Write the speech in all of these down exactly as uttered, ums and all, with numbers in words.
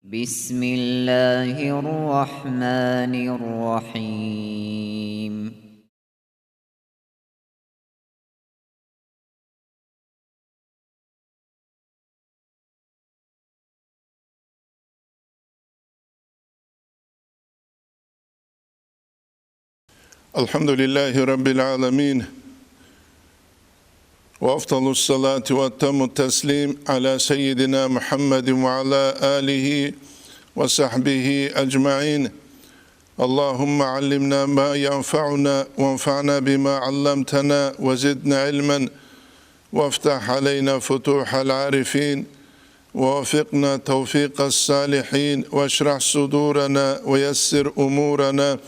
بسم الله الرحمن الرحيم. الحمد لله رب العالمين، وأفضل الصلاة وأتم التسليم على سيدنا محمد وعلى آله وصحبه أجمعين. اللهم علمنا ما ينفعنا وانفعنا بما علمتنا وزدنا علما وافتح علينا فتوح العارفين ووفقنا توفيق الصالحين واشرح صدورنا ويسر أمورنا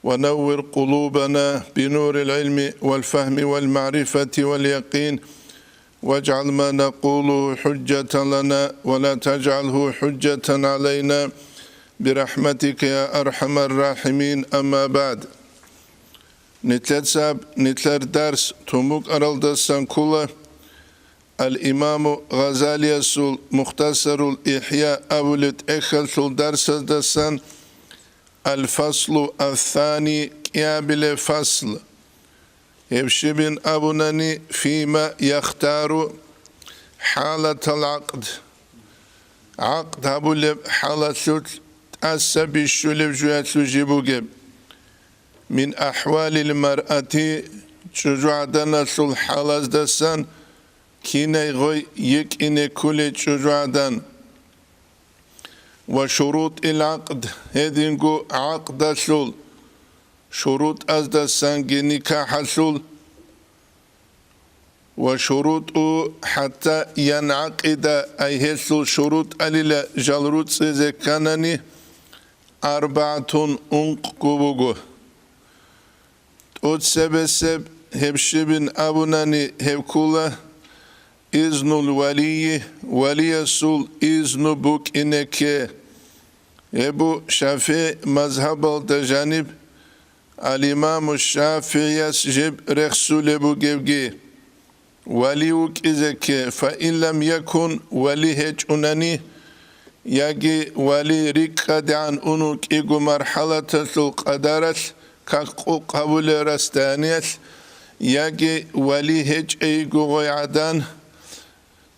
ونور قلوبنا بنور العلم والفهم والمعرفة واليقين واجعل ما نقوله حجة لنا ولا تجعله حجة علينا برحمتك يا أرحم الراحمين. أما بعد. Нилъецаб, нилъер дарс тун букӀаралдасан ккола Ал-Имаму Гъазалиясул Мухтасарул ИхӀя абулеб тӀехьалъул дарсаздасан, Ал-фаслу ас-сани, кӀиабилеб фасл. Гьеб щибин абунани, фима яхтару хӀалатал гӀакъд, гӀакъд гьабулеб хӀалалъулъ тӀаса бищулеб жуялъул жиб бугеб. Мин ахӀвалил маръати, чӀужугӀаданалъул хӀалаздасан кинай гъой йикӀине кколей чӀужугӀадан. Ва шурутӀил гӀакъд, гьединго гӀакъдалъул шурутӀаздасанги никахӀалъул. Ва шурутӀу хӀатта янгӀакъида, ай гьелъул шурутӀалила жал руцӀизе кканани, арбагӀатун, ункъго буго. ТӀоцебесеб, гьеб щибин абунани, гьеб ккола изнул валийи, валиясул изну букӀине кке. Гьеб бу ШафигӀи мазгьабалда жаниб, Ал-Имаму ШафигӀияс жиб рехсулеб бугебги. Вали вукӀизе кке, фаин лам якун, вали гьечӀунани, яги вали рикӀкӀадегӀан ун вукӀиго мархӀалаталъул къадаралъ как къукъ гьабулеб расстояниялъ, яги вали гьечӀейго гъой гӀадан,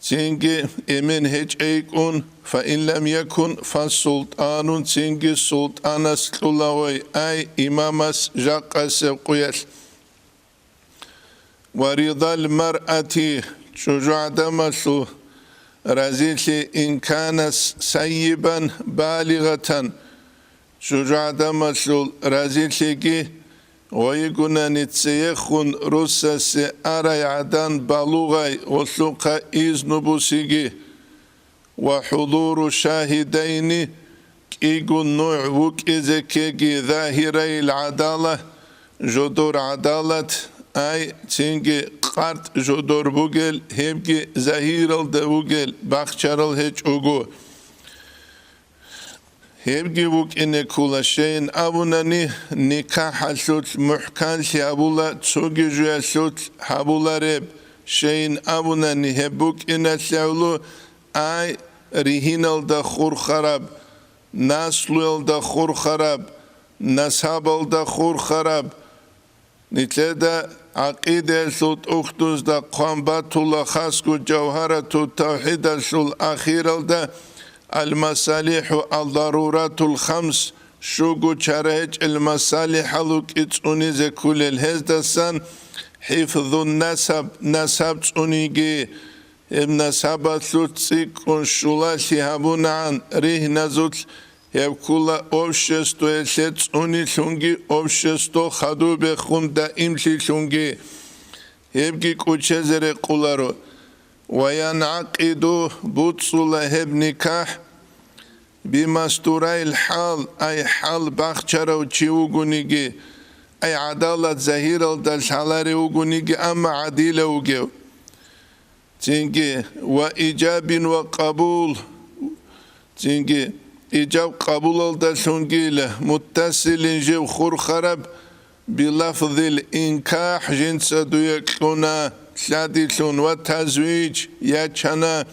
цинги эмен гьечӀейкӀун, фаин лам якун, фасултӀанун, цинги султӀанас кьула гъой, ай имамас жакъасеб къуялъ. Ва ридал маръати, чӀужугӀадамалъул разилъи, ин канас сайибан балигъатан, чӀужугӀадамалъул разилъиги гъойигунани цеехун русасе арай гӀадан балугъай гъуллъухъа изну бусиги. Ва хӀудуру шагьидайни, кӀиго нугӀ вукӀизе ккеги, загьирайил гӀадала, жодор гӀадалат, ай, цинги къартӀ жодор бугел, гьебги загьиралда вугел, бахчарал гьечӀого. Гьебги вукӀине ккола, щайин абунани, никахӀалъулъ мухӀканлъи гьабула, цоги жуялъулъ гьабулареб, щайин абунани, гьеб букӀиналъе гӀоло, ай, ригьиналда хурхараб, наслуялда хурхараб, насабалда хурхараб. Нилъеда гӀакъидаялъул тӀухьдузда хъван батула хасго Жавгьарату тавхӀидалъул ахиралда, Ал-масалихӀу ал-даруратул хамс, щуго чара гьечӀел масалихӀал рукӀи цӀунизе кколел, гьездасан хӀифзун насаб, насаб цӀуниги, гьеб насабалъулъ цӀикӀкӀун щулалъи гьабунагӀан ригьназулъ, гьеб ккола обществоялъе цӀунилъунги общество хадубехун даимлъилъунги. Гьебги кӀучезе рекъоларо. Ва янгӀакъиду, буцӀцӀула гьеб никахӀ, бимастурайил хӀал, ай хӀал бахчарав чи вугониги, ай гӀадалат загьиралда лъаларев вугониги, амма гӀадилав вугев. Цинги, ва ижабин ва къабул, цинги, ижаб къабулалдалъунгила, муттасилин жив хурхараб, билафзил инкахӀ, жинца дуе кьуна, лъадилъун, ва тазвиж, ячана,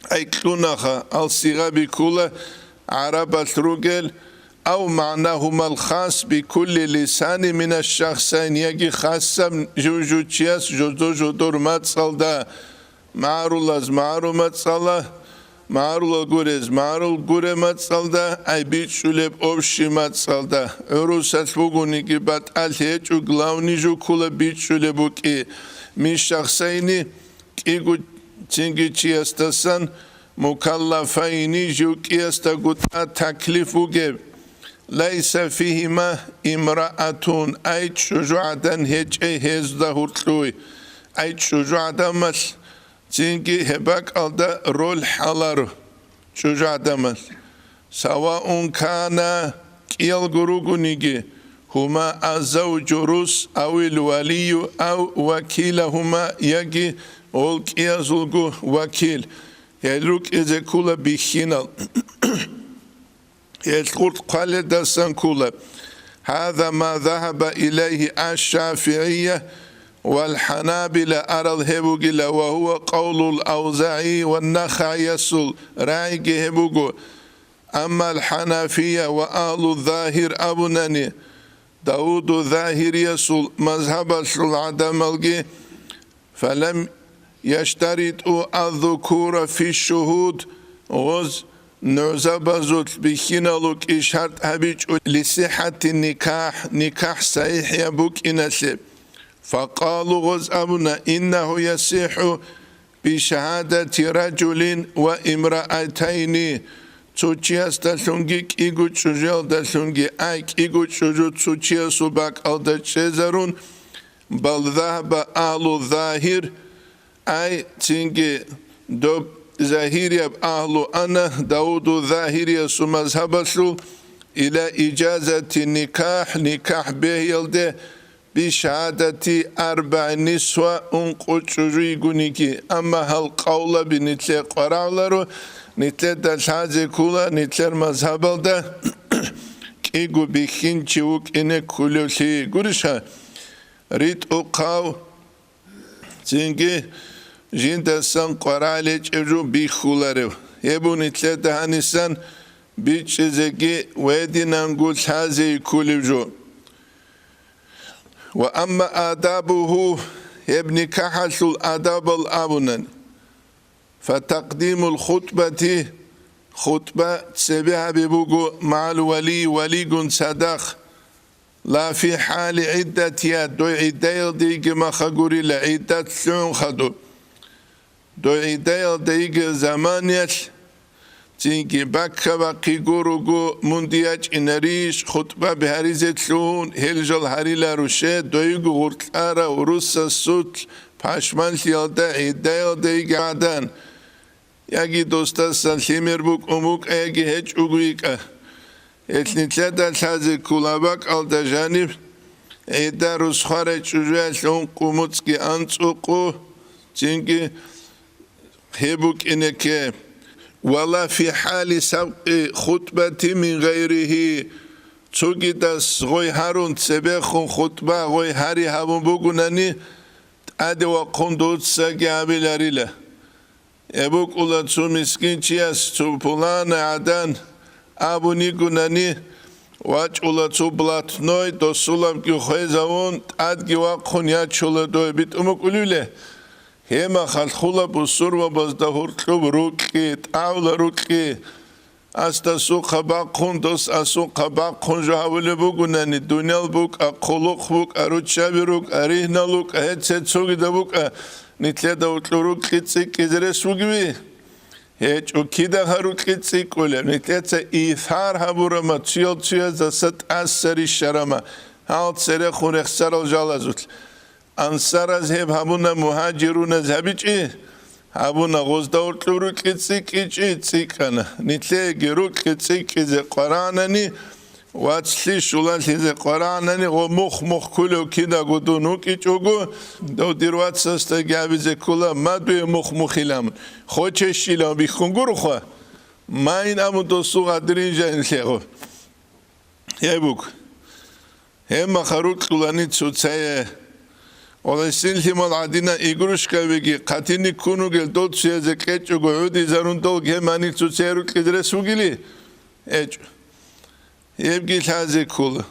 гӀикълунаха, ал-сигъа биккула гӀарабалъ ругел, ав магӀнагьумал хас бикулли лисани минаш-шахсайн, яги хасаб жужучияс жодо-жодор мацӀалда, магӀарулаз магӀару мацӀала, магӀарулал гурез магӀарул гуре мацӀалда, ай бичӀчӀулеб общий мацӀалда, гӀурусалъ бугониги батӀалъи гьечӀо, главный жо ккула бичӀчӀулеб букӀи, мин-шахсайни, кӀиго цинги чиясдасан, мукаллафайни, жив кӀиясдаго тӀад таклиф бугеб, лайса фигьима имраатун, ай чӀужугӀадан гьечӀей гьезда гьуркьуй, ай чӀужугӀадамалъ цинги гьеб бакӀалда роль хӀаларо чӀужугӀадамалъ. Саваун кана, кӀиялго ругониги, гьума аззавжу, рус, авил валию, ав вакилагьума, яги гъол кӀиязулго вакил, гьел рукӀизе ккула бихьинал. Гьел гъуркь хъваледасан ккула. Гьаза ма загьаба илайгьи аш-ШафигӀия вал-ХӀанабила арал гьеб бугила, ва гьува къавлул АвзагӀи ва НахагӀиясул рагӀиги гьеб буго. Амма ал-ХӀанафия ва агьлу-Загьир абунани, Давуду Загьириясул мазгьабалъул гӀадамалги, фалам яштаритӀу аз-зукура фи-шшугьуд, гъоз нугӀзабазулъ бихьиналукӀи шартӀ гьабичӀо, лисихӀати-никахӀ, никахӀ сахӀихӀияб букӀиналъе. Факъалу, гъоз абуна, иннагьу ясихӀу бишагьадати ражулин ва имраатайни, цо чиясдалъунги кӀиго чӀужуялдалъунги, ай кӀиго чӀужу цо чиясул бакӀалда чӀезарун, бал загьаба агьлу-Загьир, ай цинги доб загьирияб агьлу ана Давуду Загьириясул мазгьабалъул, ила ижазати-никахӀ, никахӀ бегьиялде, бишагьадати арбагӀи нисва, ункъо чӀужу йигониги, амма гьал къавлаби нилъер къварагӀларо, нилъеда лъазе ккула нилъер мазгьабалда кӀиго бихьинчи вукӀине кколевлъи. Гуриша, ритӀухъав цинги жиндасан къварагӀлъичӀеб жо бихьуларев, гьеб нилъеда гьанисан бичӀчӀизеги гьединанго лъазе кколев жо. Ва амма адабугьу, гьеб никахӀалъул адабал абунани, фатакъдимул хутӀбати, хутӀба цебе гьабе буго магӀал вали, валигун цадахъ, ла фи хӀали гӀиддатиха, дой гӀиддаялда йигеб маха гурила, гӀиддат лъугӀун хадуб. Дой гӀиддаялда йигеб заманиялъ, цинги бакка-бахъи гуруго, мунди ячӀинарищ, хутӀба бигьаризе лъугьун, гьел жал гьариларуше, дойго гъуркьарав русасулъ пашманлъиялда гӀиддаялда йигеб гӀадан, яги досдасан лъимер букӀун букӀа, яги гьечӀого йикӀа. Гьелъ нилъеда лъазе ккола бакӀалда жаниб, гӀидда рус хварай чӀужуялъ ункъо, моцӀги анцӀукъо, цинги гьеб букӀине кке. Ва ла фи хӀали сабкъи хутӀбати мин гъайригьи, цогидас гъой гьарун цебехун хутӀба гъой гьари гьабун бугунани, тӀаде вахъун дуцаги гьабиларила. Гьеб букӀула цо мискинчияс цо пуланай гӀадан абун йигунани, вачӀула цо блатной, досулабги хвезавун, тӀадги вахъун ячула дой, битӀун букӀулевлъи. Гьеб мехалъ хула бусурбабазда гьуркьуб рукьи, тӀагӀула рукьи. Ас досухъа бахъун, дос асухъа бахъун жо гьабулеб бугунани, дуниял букӀа, хъулухъ букӀа, руччаби рукӀа, ригьнал рукӀа, гьеб цо-цогидаб букӀа, нилъеда гьуркьуб рукьи цӀикӀкӀизе рес бугеви? ГьечӀо, кида гьа рукьи цӀикӀкӀулеб, нилъеца исар гьабураб мацуял цояздаса тӀаса рищарама, гьал церехун рехсарал жалазулъ. Ансараз гьеб гьабуна, мугьажируназ гьабичӀи гьабуна, гъозда гьуркьуб рукьи цӀикӀкӀичӀи цӀикӀкӀана. Нилъееги рукьи цӀикӀкӀизе къварагӀанани, вацлъи щулалъизе къварагӀанани, гъо мухъ-мухъ ккулев кидаго дун вукӀичӀого, дов дир вацасдаги абизе ккола, ма дуе мухъ-мухъилан, хоче щилан бихьун гуро хва, ма ин абун досул гъадрин жайнлъегъо. Гьеб буго. Гьеб мехалъ рукьулани цоцае, Олесин лъимал гӀадина игрушкабиги хъатиник ккун вугел дол цуязе кьечӀого гӀудизарун дол гьеб гьанир цоцае рукьизе рес вугили? ГьечӀо. Гьебги лъазе ккола.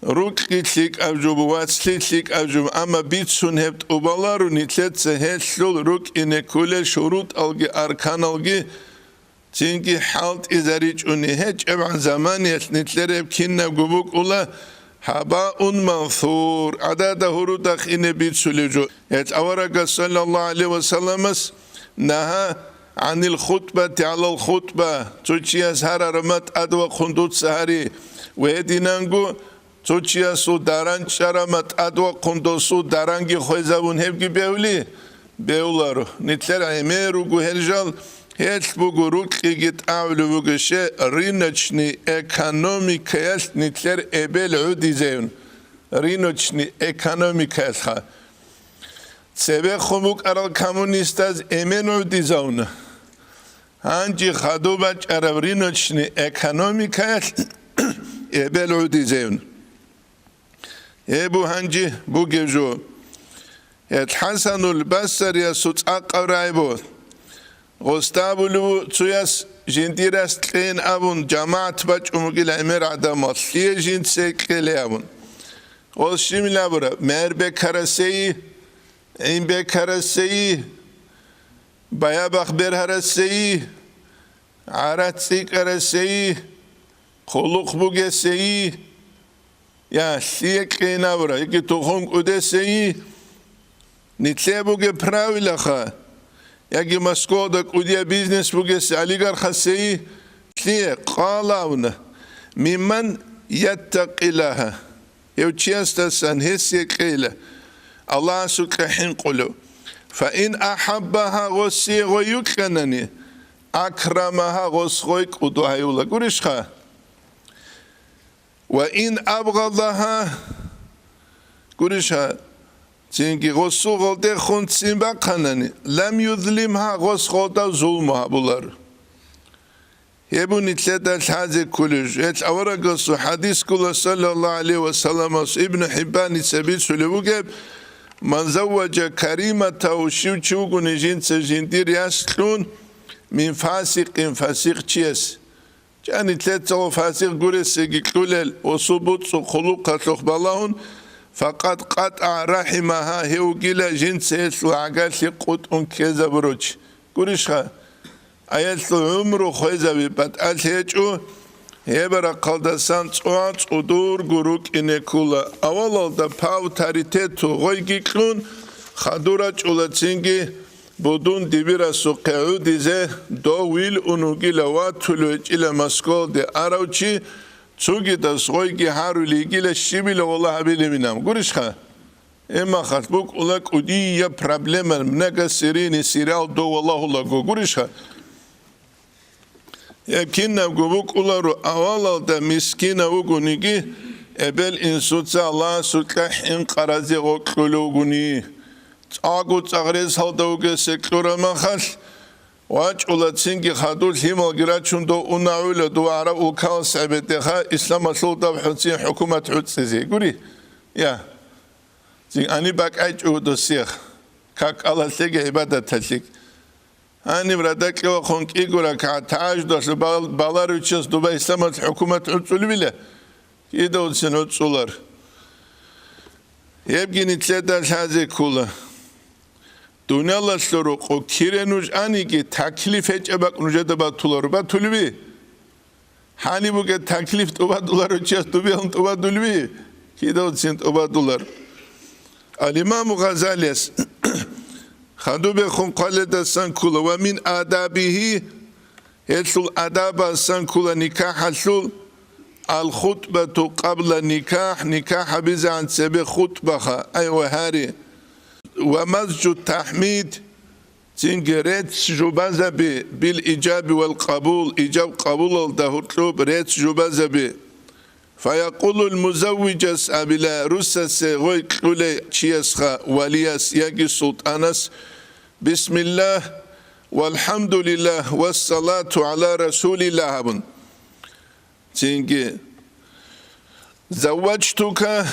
Рукьги лъикӀаб жо буго, вацлъи лъикӀаб жо буго, амма бицун гьеб тӀубаларо нилъеца гьелъул рукӀине кколел шурутӀалги арканалги цинги хӀалтӀизаричӀони гьечӀебгӀан заманиялъ нилъер гьеб кинабго букӀула гьабаун мансур, гӀадада гьурудахъ ине бицулев жо. Гьел аварагас, саллаллагьу гӀалайгьи ва салламас, нагьа гӀанил хутӀбати гӀалал хутӀба, цо чияс гьарараб ма тӀадвахъун дуца гьари, ва гьединанго цо чиясул даран чӀараб ма тӀадвахъун досул даранги хвезабун гьебги бегьули? Бегьуларо. Нилъер гӀемер руго гьел жал, гьелъ буго рукьиги тӀагӀулев вугеше рыночный экономикаялъ нилъер эбел гӀудизейун. Рыночный экономикаялъха. Цебехун букӀарал коммунистаз эмен гӀудизавуна. Гьанже хадуб бачӀараб рыночный экономикаялъ эбел гӀудизейун. Гьеб бу гьанже бугеб жо. Гьел ХӀасанул Басариясул цӀакъаб рагӀи бу. Гъосда абулев ву цуяс жиндирас кьейин абун, жамагӀат бачӀун бугила гӀемер гӀадамал, лъие жинца кьелей абун. Гъос щибил абура, мер бекарасейи, гӀин бекарасейи, баябах бергьарасейи, гӀарац цӀикӀкӀарасейи, хъулухъ бугесейи, я, лъие кьейин абура, яги тухум кӀудесейи, нилъее бугеб правилаха, яги Москвада кӀудияб бизнес бугесе олигархасейи, лъие къалавна, мимман яттакъиллагьа, гьев чиясдасан гьесие кьейила, Аллагьасукьа хӀинкъулев. Фаин ахӀаббагьа, гъосие гъой юкьанани, акрамагьа, гъос гъой кӀуду гьаюла. Гурищха? Ва ин абгъадагьа, гурищха, цинги гъосул гъолдехун ццин бахъанани, лам юзлимгьа, гъос гъолда зулму гьабулар. Гьеб бу нилъеда лъазе кколеб жо. Гьел аварагасул хӀадис ккола, саллаллагьу гӀалайгьи ва салламас, Ибну ХӀиббаница бицулеб бугеб, ман завважа кариматагьу, щив чи вугони жинца жиндир яс кьун, мин фасикъин, фасикъ чияс. Чани лъецаго фасикъ гуресеги кьулел, осул буцӀцӀу хъулухъалъухъ балагьун, факъад къатӀа рахӀимагьа, гьев вугила жинца гьелъул гӀагарлъи къутӀун ккезабурав чи. Гурищха? Аялъул гӀумру хвезаби батӀалъи гьечӀо, гьеб рахъалдасан цӀуа цӀудурго рукӀине ккула. Авалалда по авторитету гъойги кьун, хадур рачӀула цинги, Будун дибирасухъе гӀудизе дов вилун вугила ватулев гьечӀила Москвалде арав чи, цугидас гъойги гьарулей йигила щибила валагь гьабилебинаб. Гурищха? Эмахалъ букӀула кӀудияб проблема, многосерийный сериал дов валагьулаго. Гурищха? Гьеб кинабго букӀуларо, авалалда мискинав вугониги, эбел-инсуца Аллагьасукьа хӀинкъаразе гъоркьулев вугони. ЦӀакъго цӀакъ ресалда вугесе кьураб махалъ, вачӀула цинги хадур лъималги рачун дов унагӀула дова гӀараб улкалас гӀебедеха, исламалъул даб хӀуцин хӀукумат гӀуцӀизе. Гури? Я. Цин ани бакӀайчӀо досиях. Как Аллагьлъиги гӀибадаталъиги. Гьаниб радакье вахъун кӀиго ракагӀат тагӀажудалъу бал-, баларучияс дуба исламалъ хӀукумат гӀуцӀулебила? Кидавцин гӀуцӀулар. Гьебги нилъеда лъазе ккула. Дуниялалъул рукъу кире нуж аниги, таклиф гьечӀеб бакӀ нужеда батуларо. Батулеби? Гьаниб бугеб таклиф тӀубадуларучияс дубеян тӀубадулеби? Кидавцин тӀубадулар. Ал-Имаму Гъазалияс хадубехун хъваледасан ккула: «Ва мин адабигьи», гьелъул адабасан ккула никахӀалъул, «ал-хутӀбату къабла никахӀ», никахӀ гьабизегӀан цебе хутӀбаха, ай ва гьари, «ва мазжу тахӀмид», цинги рецц жубазаби, «бил ижаби вал къабул», ижаб-къабулалда гьоркьоб рецц жубазаби. Фаякъулул музаввиджас абила, русасе гъой кьулей чиясха, валияс яги султӀанас: «Бисмиллагь, валхӀамдулиллагь, вассалату гӀала Расулиллагь», абун. Цинги: «Завваджтука»,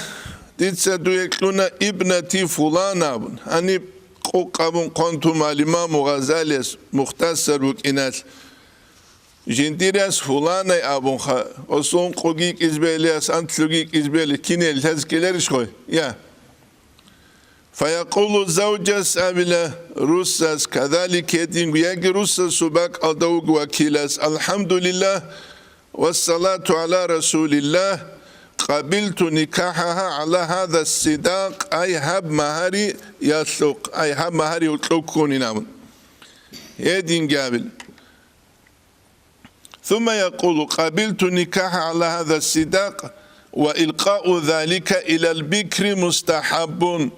Дица дуе кьуна ибнати фулан абун, гьаниб къукъ абун хъван тун имаму Гъазалияс мухтасар букӀиналъ, жиндирас фуланай абунха, осун къуги кӀизбелияс антлъуги кӀизбели кинел лъазкиларищ хой? Я. Фаякъулу, завжас абила руссас, кадалик гьединго, яги руссасул бакӀалда вуго вакилас, алхӀамдулиллагь, вассалату гӀала Расулиллагь, къабилту никахӀагьа гӀала гьаза сидакъ, ай гьаб магьари ялъухъ, ай гьаб магьари гьоркьов ккунин абун. Гьединги абила. Сумма якъулу, къабилту никахӀа гӀала гьаза сидакъ ва илкъау залика илал бикри мустахӀаббун.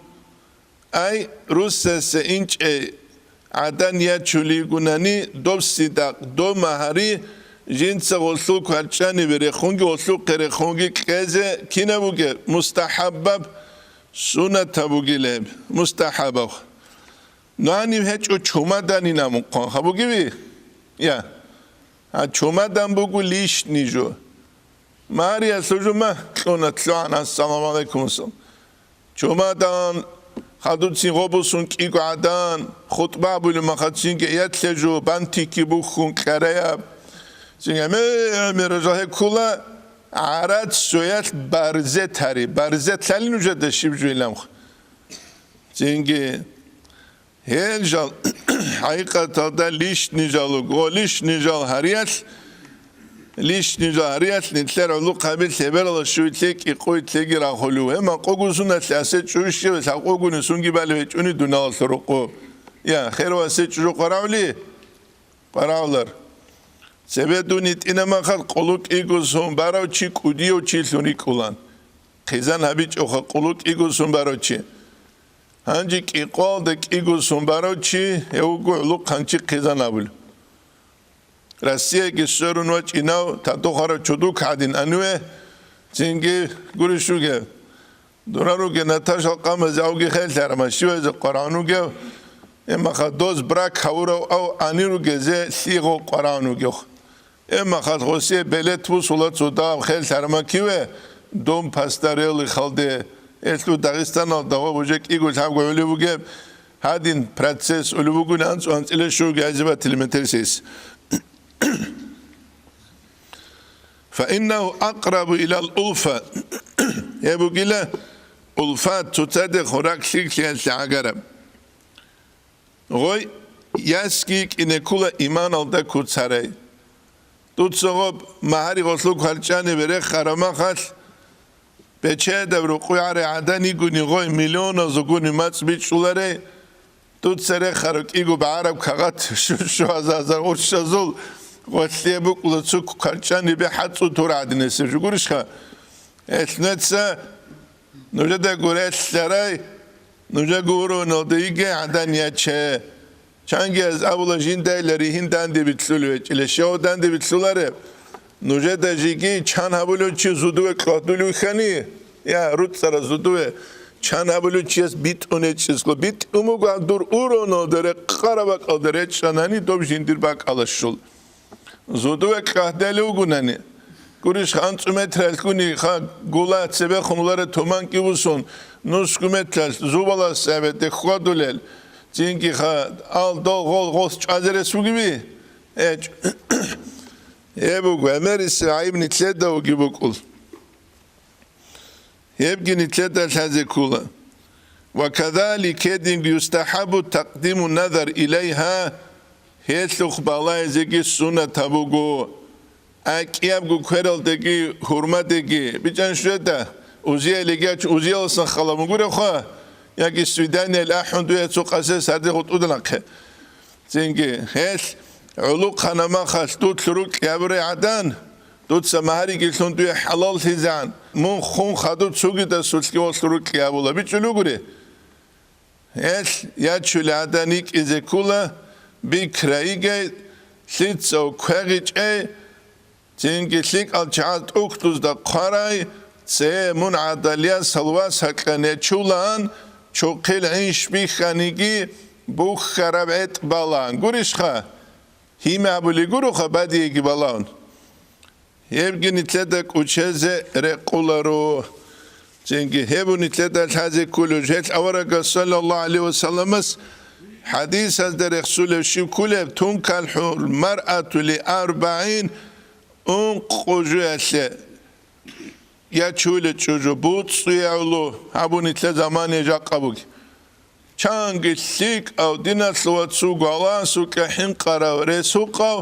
Ай, руссасе инчӀей гӀадан ячулигунани, доб сидакъ, доб магьари, жинца гъолъул кварчӀаниве рехунги гъолъухъе рехунги кьезе кинаб бугеб? Мустахаббаб, сунатаб бугилеб, мустахабаб. Нанив гьечӀо чумаданин абун хъван гьабугеви? Я. А чумадан буго лишний жо. Мариялъул жума кьуна лъугӀан, ассаламу гӀалайкум, ассалам. Чумадан, хадуцин гъобусун кӀиго гӀадан, хутӀба абулев махацинги ятлъе жо, бантики бухьун кьараяб. Цинги гӀемер-гӀемер жо гьеккула, гӀарац жоялъ барзет гьари, барзет лъали нужеда щиб жо иламх. Цинги Гьел жал хӀакъикъаталда лишний жал руго, лишний жал гьариялъ, лишний жал гьариялъ нилъер гӀолохъаби лъеберала щуй лъекӀи къуй лъеги рахулев. Гьема къугузуналъе асе чӀущев лъакъугуни сунги балев гьечӀуни дуналалъул рукъу. Я, хер ва асе чӀужу къварагӀули? КъварагӀулар. Цебе дун итӀинамахал къулу кӀиго сун барав чи кӀудияв чилъун рикӀкӀулан. Хъизан гьабичӀоха къулу кӀиго сун барав чи. Гьанже кӀикъоялда кӀиго сун барав чи, гьев вуго гӀолохъанчи хъизан абулев. Россияги сверун вачӀинав татухъарав чудук гӀадин аниве, цинги гурищ вугев. Дора ругел Наташал къамазе авги хел лъарама щивазе къварагӀун вугев, эмаха доз брак гьавурав ав ани ругезе лъигъо къварагӀун вугев. Эмма хал гъосие белет бусула цо дагьаб хел лъармакиве, дом постарелых халде, элъу Дагъистаналда гъоб уже кӀиго лъабго гӀолеб бугеб, гьадин процесс улеб бугони анцӀу анцӀила щуги гьазиб батилиматерсис. Фаиннагьу акърабу илал улфа. Гьеб бугила улфат, цоцадехун ракӀ лъикӀлъиялъе гӀагараб. Гъой ясги йикӀине ккула иманалда куцарай. Дуца гъоб магьари гъолъул кварчӀаниве рехараб махалъ, бечедаб рукъуй гӀарай гӀадан йигони гъой миллионазулгуни мацӀ бичӀчӀуларай, дуца рехараб кӀиго багӀараб кагъат щу-, щугьазазар уршазул гъолъие букӀула цо кварчӀанибе хӀацӀу тур гӀадинесеб жо гурищха? Гьелъ нуца нужеда гурелъарай, нужеда гуроналда йиге гӀадан яче. Чангияз абула жиндайла ригьин данде битлъулев гьечӀила, щав данде битлъулареб? Нужеда жиги чан гьабулев чи зудуве кьвадулев вихьани, я, руцӀцӀара зудуве чан гьабулев чияс битӀун гьечӀесго, битӀун буго дур уроналда рекъараб бакӀалда речӀчӀанани доб жиндир бакӀала щул. Зудуве кьагьдали вугунани, гурищ анцӀу метралъгуни ха гула цебехун вуларе туман кӀивусун, нусгу метралъ зубалас гӀебеде хьвадулел, цинги ха ал дол гъол гъос чӀвазерес вугиви? ГьечӀ. Гьеб буго, гӀемерисеб гӀайиб нилъеда вуги букӀул. Гьебги нилъеда лъазе ккула. Ва кадалик гьединго юстахӀабу такъдиму назар илайгьа, гьелъухъ балагьизеги суннат гьабуго. АкӀиябго квералдеги гьурмадеги, бичӀан щведа, узиялиги ач-, узияласан хала мугурехъа, яги свиданиялъ ахӀун дуе цо къасе сарде гъутӀуда нахъе. Цинги, гьелъ гӀолохъанаб махалъ дуца рукь гьабурай гӀадан, дуца магьариги лъун дуе хӀалаллъизегӀан, мун хун хадуб цугидасулъги гъолъул рукь гьабула бичӀчӀулугури. Гьелъ ячулей гӀадан йикӀизе ккула, бикра йигей, лъицав квегъичӀей, цинги лъикӀал чагӀаз тӀухьдузда хъварай, цее мун гӀадалиясал вас гьакьанечулаан, чухъил гӀинш бихьаниги, бухьараб гӀетӀ балаан. Гурищха? Гьиме абулей гуроха бадиеги балаун. Гьебги нилъеда кӀучезе рекъуларо. Цинги гьеб нилъеда лъазе кколеб жо, гьел аварагас саллаллагьу гӀалайгьи ва салламас хӀадисазда рехсулев щиб кколеб: «Тункахьул маръату ли арбагӀин», ункъо жоялъе ячулеб чӀужу, буцӀцӀиявлу, гьаб нилъер замане жакъа буги. Чанги лъикӀав, диналъул вацалго, Аллагьасукьа хӀинкъарав, ресукъав,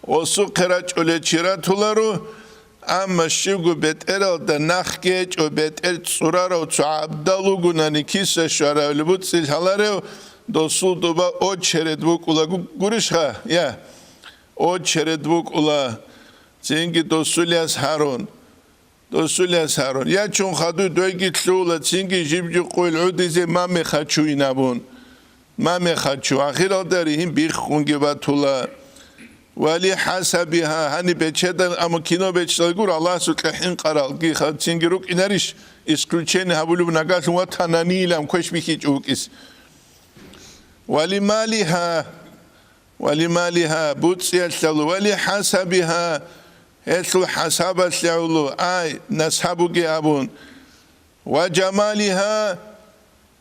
гъосухъе рачӀулев чи ратуларо, амма щибго бетӀералда нахги гьечӀо, бетӀер цӀурарав цо гӀабдал вугунани, киса щварав, буцӀцӀи лъаларев, досул доба очеред букӀула гу-, гурищха? Я, очеред букӀула, цинги досулияс гьарун. Досулияс гьарун. Ячун хадуй дойги лъугьула, цинги жибги къойил гӀодизе ма мехачуйин абун. Ма мехачу. Ахиралда ригьин биххунги батула. Вали хӀасабигьа, гьаниб бечедал, амма кино бечедал гуро, Аллагьасукьа хӀинкъаралги ха-, цинги рукӀинарищ, исключение гьабулеб нагагьлъун ватананилан квеш бихьичӀо вукӀис. Вали малигьа, Вали малигьа, буцӀцӀиялъул, вали хӀасабигьа, гьелъул хӀасабалъулъ, ай, насабуги абун, ва жамалигьа,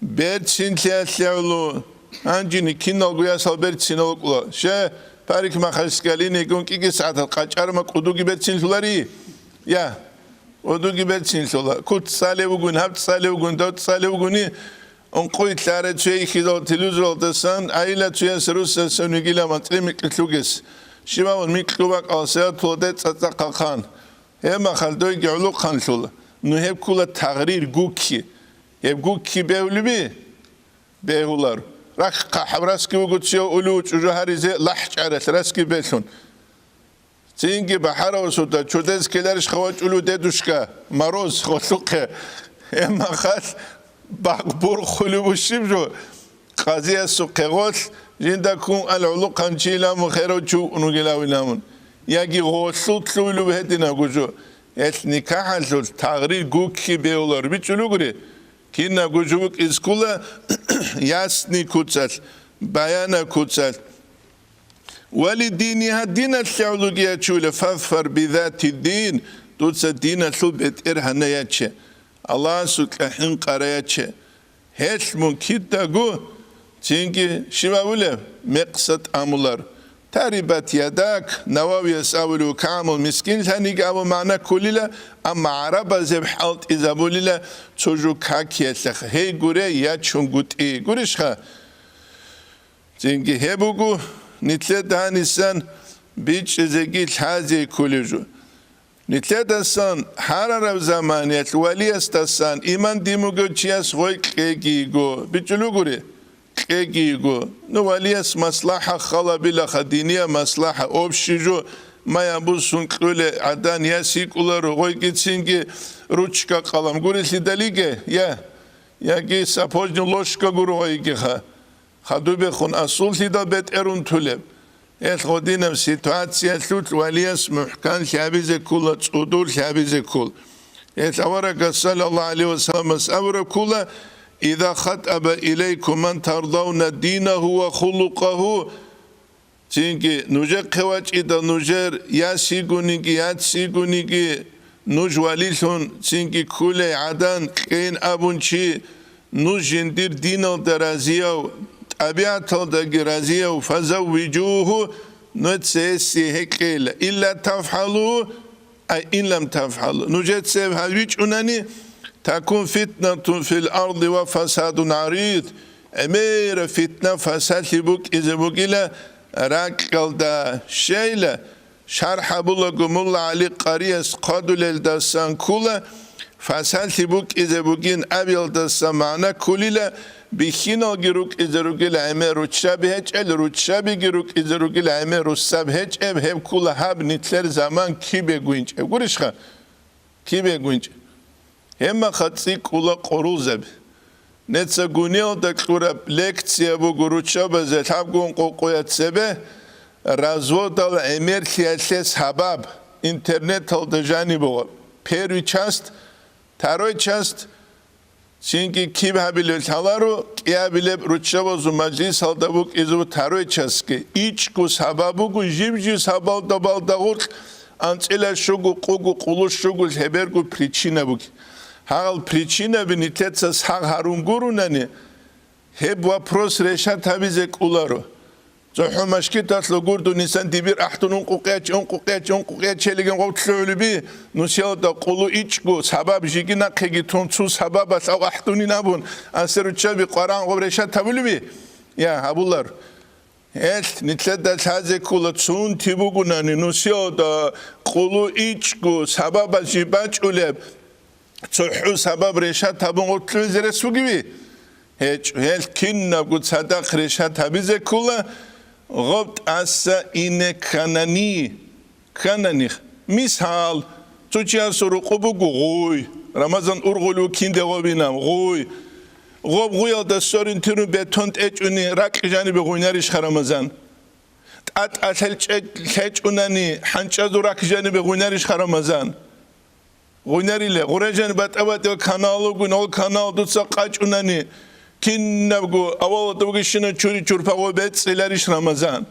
берцинлъиялъулъ, гьанжини киналго ясал берцинал вукӀула. Щай, парикмахерскиялин йигун кӀиги сагӀатал къачӀарма кӀудуги берцинлъулари? Я, кӀудуги берцинлъула. Куц цӀалев вугун, гьаб цӀалев вугун, дов цӀалев вугуни, Ункъуй лъарай цуе ихьидал телевизоралдасан, гӀайила цуяс руссасан вигила мацӀи микьи лъугес. Щибабун микьу бакӀал сиратула де цӀацӀахъа хъан. Гьеб махал дойги гӀулухъанлъула. Ну гьеб ккула тагърир гукки. Гьеб гукки бегьулеби? Бегьулар. Рахъ хъахӀаб раски вуго цуяв улев чӀужу гьаризе лахӀчӀаралъ раски белъун. Цинги бахӀарав суда чудес ккеларищха вачӀулев дедушка Мороз гъолъухъе? Гьеб махалъ бакъ бурхулев вущиб жо? Къазиясухъе гъолъ, жинда ккун ал гӀулухъанчи иламун херав чи вукӀун вугилавиламун. Яги гъолъул лъугьулев гьединабго жо. Гьелъ никахӀалъулъ тагърир гукки бегьулар бичӀчӀулугури. Кинабго жо букӀизе ккола ясни куцалъ, баяна куцалъ. Вали динигьа, диналъ лъагӀулги ячула, фазфар бизати дин, дуца диналъул бетӀергьана яче, Аллагьасукьа хӀинкъара яче. Гьелъ мун кидаго цинги щиб абулеб, мекъса тӀамулар. Тарибат ядак, Нававияс абулев, камул мискинлъаниги абу магӀна кколила, амма гӀарабаз гьеб хӀалтӀизабулила цо жо какиялъеха. Гьей гуре, ячунгутӀи. Гурищха? Цинги гьеб буго, нилъеда гьанисан бичӀчӀизеги лъазе кколев жо. Нилъедасан гьарараб заманиялъ валиясдасан иман дин бугев чияс гъой кьеги йиго. БичӀчӀулугури? Кьеги йиго. Ну, валияс маслахӀа халабилаха, диния маслахӀа, общий жо, мая бусун кьуле гӀадан яс йикӀуларо, гъойгицинги ручка-къалам гурелъидалиге, я, яги сапожный ложка гуро гъойгиха. Хадубехун асуллъидал бетӀерун тулеб. Гьелъ гъодинаб ситуациялъулъ валияс мухӀкан лъабизе ккула, цӀудур лъабизе ккол. Гьелъ аварагас, саллаллагьу гӀалайгьи ва салламас, абураб ккула: «Иза хатӀаба илайкум ман тардавна динагьу ва хулукъагьу», цинги нужехъе вачӀидал нужер яс йигониги, яц йигониги, нуж валилъун цинги ккулей гӀадан кьейин абун чи, нуж жиндир диналда разияв, тӀабигӀаталдаги разияв, фазаввижугьу, нуца гьесие гьекъейила. Илла тафгӀалу, ай, ин лам тафгӀалу, нужеца гьеб гьавичӀунани, такун фитнатун фил арди ва фасадун гӀарид, гӀемераб фитна-фасалъи букӀизе бугила ракьалда. Щайила, шархӀ гьабулаго Мулла ГӀали Къарияс хъвадулелдасан ккула, фасалъи букӀизе бугин абиялдаса магӀна ккулила, бихьиналги рукӀизе ругила гӀемер руччаби гьечӀел, руччабиги рукӀизе ругила гӀемер руссаб гьечӀеб, гьеб ккула гьаб нилъер заман кибе гвинчӀеб. Гурищха? Кибе гвинчӀеб. Гьебмаха цӀикӀкӀула къоролзаби. Неца гунелда кьураб лекция буго руччабазе лъабгун къокъоя цебе разводал гӀемерлъиялъе сабаб, интернеталда жаниб буго. Первый часть, второй часть, цинги киб гьабилеб лъаларо, кӀиабилеб руччабазул мажлисалда букӀизабу второй частьги. ИчӀго сабаб буго, жиб-жиб сабабалда балда гъоркь анцӀила щуго, къуго, къулу щуго лъеберго причина буги. Гьал причинаби нилъеца сагъ гьарун гурунани, гьеб вопрос решат гьабизе кӀоларо. ЦохӀо машгиталъур гурдунисан дибир ахӀдун ункъукъеч, ункъукъеч, ункъукъеч гьелигин гъов лъугӀулеби, нусиялда къулу ичӀго, сабаб жиги нахъеги тун цу сабабалъ гьав ахӀдунин абун, асер руччаби къварагӀан гъов решат гьабулеби? Я, гьабулар. Гьелъ нилъеда лъазе ккола цунти бугунани нусиялда къулу ичӀго сабабалъ жиб бачӀулеб, цохӀо сабаб решат гьабун гъортлъугьизе рес бугеви? ГьечӀо, гьел кинабго цадахъ решат гьабизе ккола, гъоб тӀаса ине кканани, кканани. Мисал, цо чиясул рукъу буго гъуй, Рамазан ургъулев кинде гъобинав гъуй. Гъоб гъуялда сорин тирун бетон тӀечӀуни ракь жанибе гъуйнарищха Рамазан? ТӀатӀа лъечӀунани хӀанчӀазул ракь жанибе гъуйнарищха Рамазан? Гъуйнарила, гъура жан батӀа-батӀиял канал ругин, гьол канал дуца къачӀунани, кинабго авалалда бугищина чури-чурпа гъо бецӀиларищ Рамазан?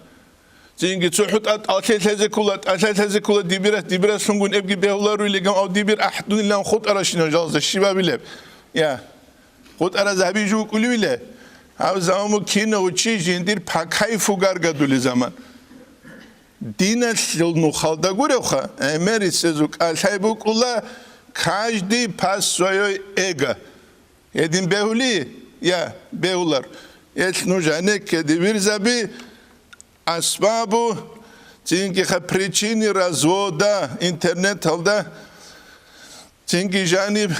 Цинги цохӀо тӀатӀа лъе лъезе ккола, тӀалъа лъезе ккола дибирас, дибирас лъунгун эбги бегьуларуй легам, ав дибир ахӀдунилан хутӀаращина жалазда щибабилеб? Я. ХутӀараз гьабижи вукӀулевила? Гьав заман кинав чи жиндир по кайфу гаргадулел заман. Диналъул нухалда гуревха, гӀемерисезул кӀалъай букӀула, каждый по своей эго. Гьедин бегьули? Я, бегьулар. Гьелъ нуж гьанекке дибирзаби, асбабу, цинги-ха причины развода интернеталда, цинги жаниб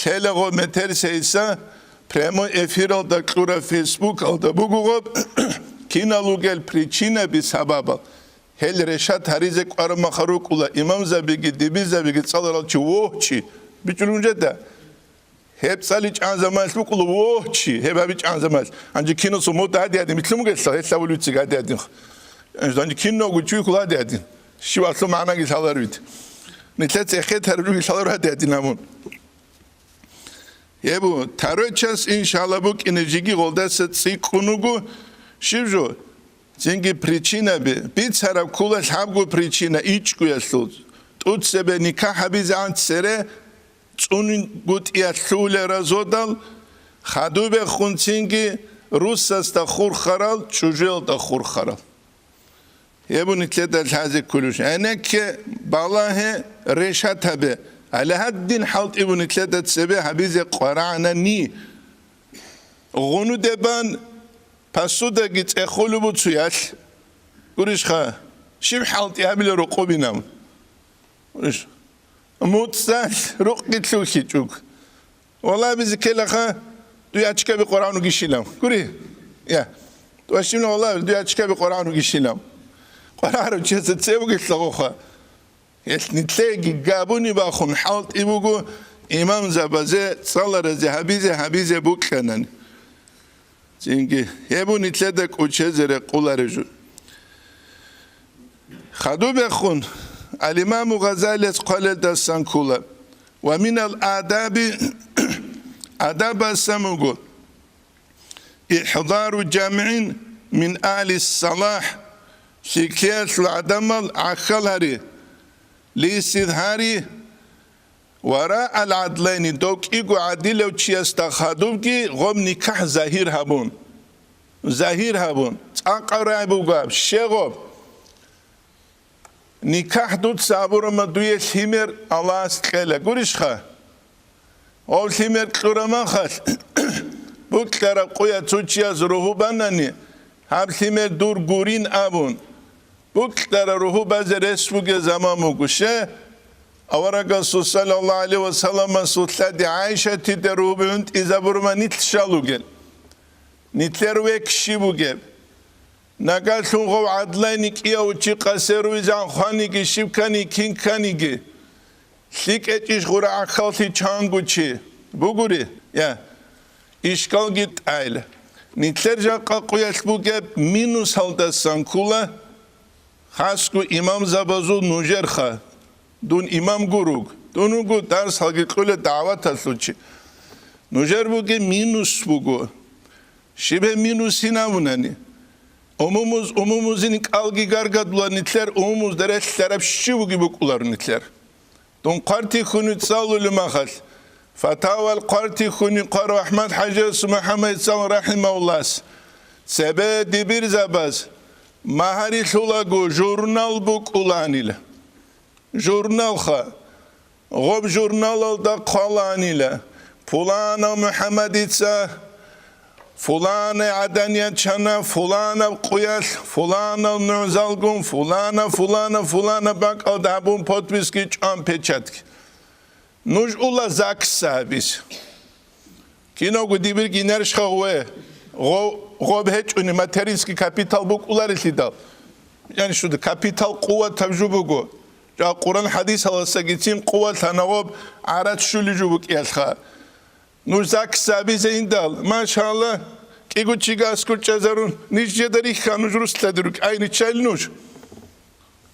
лъелаго метерсейса прямой эфиралда кьура Фейсбукалда бугого кинал ругел причинаби сабабал. Гьел решат гьаризе кӀвараб маха рукӀула имамзабиги дибизабиги цӀаларал чи вогьчи. БичӀулун жеда. Гьеб цӀали чӀан заманалъ букӀула вогьчи, гьеб гьаби чӀан заманалъ. Гьанже киносул мода гьади гьадин, митлъун бугелъа, гьелъа вулицаги гьади гьадин. Гьанже киного чуйкула гьади гьадин. Щивалъул магӀнаги лъаларвид. Нилъеца эхетараб руги лъалар гьади гьадин гьабун. Гьебу, тарой час, иншалла, букӀине жиги гъолдаса цӀикӀкӀун вуго, щиб жо? Цинги причинаби, бицараб ккула лъабго причина ичӀгуялъул, тӀуцебе никахӀ гьабизегӀан цере цӀунгутӀиялъулел разодал, хадубехун цинги русасда хурхарал, чӀужуялда хурхарал. Гьеб нилъеда лъазе кколеб жо. ГӀенекке балагье, решат гьабе. Гьале гьадин хӀалтӀи бу нилъеда цебе гьабизе къварагӀанани. Гъунудебан посудаги цӀехолеб буцуялъ. Гурищха, щиб хӀалтӀи гьабила рукъубинаб? Гурищ. МуцӀалъ рукъги лъухьичӀуг. Валлагь, бизи ккелаха, дуй ачкаби къварагӀун вугищилан. Гури? Я. Вашимна, валлагь, дуй ачкаби къварагӀун вугищилан. КъварагӀарав чиясда цебе бугелъагоха. Гьелъ нилъееги габуни бахун хӀалтӀи буго имамзабазе, цӀаларазе гьабизе, гьабизе букьанани. Цинги гьеб нилъеда кӀочезе рекъолареб жо. Хадубехун, ал-Имаму Гъазалияс хъвалелдасан ккола: «Ва минал адаби», адабасан буго, «ихӀдару жамгӀин мин агьлис салахӀ», лъикӀлъиялъул гӀадамал гӀахьал гьари, лисидгьари, «Вараал гӀадлайни», дов кӀиго гӀадилав чиясда хадубги гъоб никахӀ загьир гьабун. Загьир гьабун. ЦӀакъа рай бугаб, щегъоб. НикахӀ дуца гьабурама дуе лъимер Аллагьас кьела. Гурищха? Гъов лъимер кьурамахалъ, букьараб къуя цо чияс ругьу банани, гьаб лъимер дур гурин абун. Букьара ругьу базе рес бугеб заман буго, ще? Аварагасул саллаллагьу гӀалайгьи ва салламасул лъади ГӀайшатида ругьу бигӀунтӀизабурма нилъ щал ругел. Нилъер век щиб бугеб? Нагалъун гъов гӀадлайни кӀияв чи къасе руйзан хваниги, щиб ккани, кин кканиги. ЛъикӀечӀищ гъура гӀахьаллъи чанго чи бугури? Я. Ишкалги тӀайла. Нилъер жакъа къуялъ бугеб минусалдасан ккола, хасго имамзабазул нужерха. Дун имам гуруг. Дун вуго дарсалги кьула дагӀваталъул чи. Нужер бугеб минус буго. Щибе минусин абунани? Умумуз, умумузин кӀалги гаргадула нилъер, умумузда релълъараб щив буги букӀулар нилъер. Дун хъвартихьуни цӀалулеб махалъ, Фатавал хъвартихьуни хъварав АхӀмад-хӀажияс МухӀаммадицал рахӀимагьуллагьас, цебе дибирзабаз магьари лъулаго журнал букӀулаанила. Журналха, гъоб журналалда хъвалаанила: пуланав МухӀаммадица фуланай гӀадан ячана, фуланаб къуялъ, фуланал нугӀзалгун, фулана, фулана, фулана бакӀалда гьабун подписки чӀван печатки. Нуж ула ЗАГС гьабизе. Кинавго дибир гьинарищха гъов, гъо-, гъоб гьечӀони материнский капитал букӀуларелъидал. Яни шуда капитал къуватаб жо буго. Жа Къуран хӀадисалдасагицин къуват лъана гъоб гӀарац щулеб жо букӀиялъха. Нуж ЗАГС гьабизе индал, машалла, кӀиго чиги аскӀор чӀезарун, ниж жеда рихьа, нуж руслъаде рукӀ. Ай, риччайил нуж?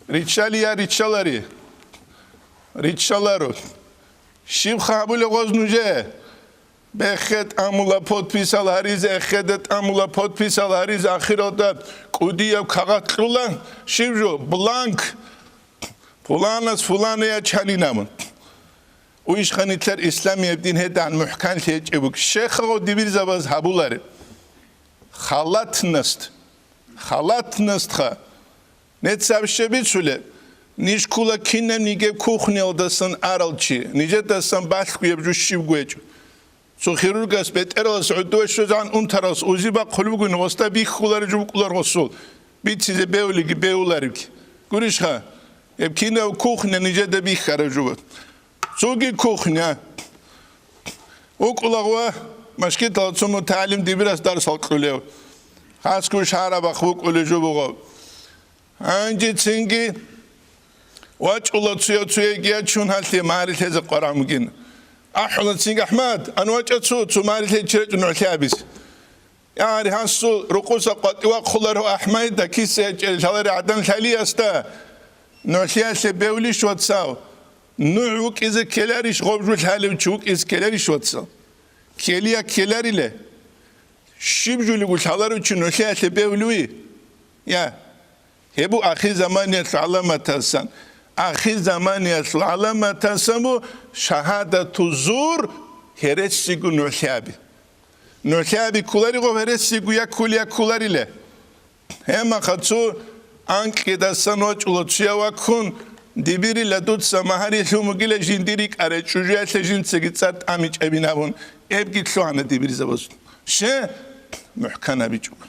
Риччали я риччалари? Риччаларо. Щибха гьабулеб гъоз нужее? Бехе тӀамула подписал гьаризе, эхеде тӀамула подписал гьаризе, ахиралда кӀудияб кагъат кьула, щиб жо, бланк, пуланас пуланай ячанин абун. Уйшха нилъер исламияб дин гьедигӀан мухӀканлъи гьечӀеб буго. Щехъа гъо дибирзабаз гьабуларе. Халатность. Халатностьха. Нецаб щиб бицулеб? Ниж ккула кинабниги кухниялдасан арал чи, нижедасан балъгояб жо щибго гьечӀо. Цо хирургас бетӀералас гӀодове щвезегӀан унтаралас узи бахъулеб бугони, гъосда бихьулареб жо букӀулар гъосул, бицизе бевлиги бевларебги. Гурищха, гьеб кинаб кухня нижеда бихьараб жо буго. Цоги кухня. ВукӀулагъ ва машгиталда цо мутагӀалим дибирас дарсал кьулев. Хасго шагьарабахъ вукӀулев жо буго. Гьанже цинги вачӀула цуя-цуяги ячун гьалъе магьари лъезе къварагӀун бугин. АхӀула цинги: «АхӀмад, ан вачӀа цо, цо магьари лъечи речӀо нугӀлъи гьабизе». Ягьари гьасул рукъуса къватӀивахъуларо АхӀмадида, киса гьечӀел лъалари гӀадан лъалиясда: «НугӀлъиялъе бевлищ, вацав? НугӀ вукӀизе ккеларищ, гъоб жо лъалев чи вукӀизе ккеларищ, вацав? Ккелия ккеларила. Щиб жулего лъаларев чи нугӀлъиялъе бевлуи?» Я. Гьеб бу ахирзаманиялъул гӀаламатасан. Ахирзаманиялъул гӀаламатасан бу шагьадату зур, гьересиго нугӀлъи гьаби. НугӀлъи гьаби кколаригъо гьересиго я кколе, я кколарила. Гьемаха цо анкьидасан вачӀула цуя ваккун, дибирила дуца магьари лъун бугила жиндир рикӀарай чӀужуялъе жинцаги цӀар тӀамичӀабин абун, эбги лъугьана дибирзабазул. Ще мухӀкан гьабичӀого.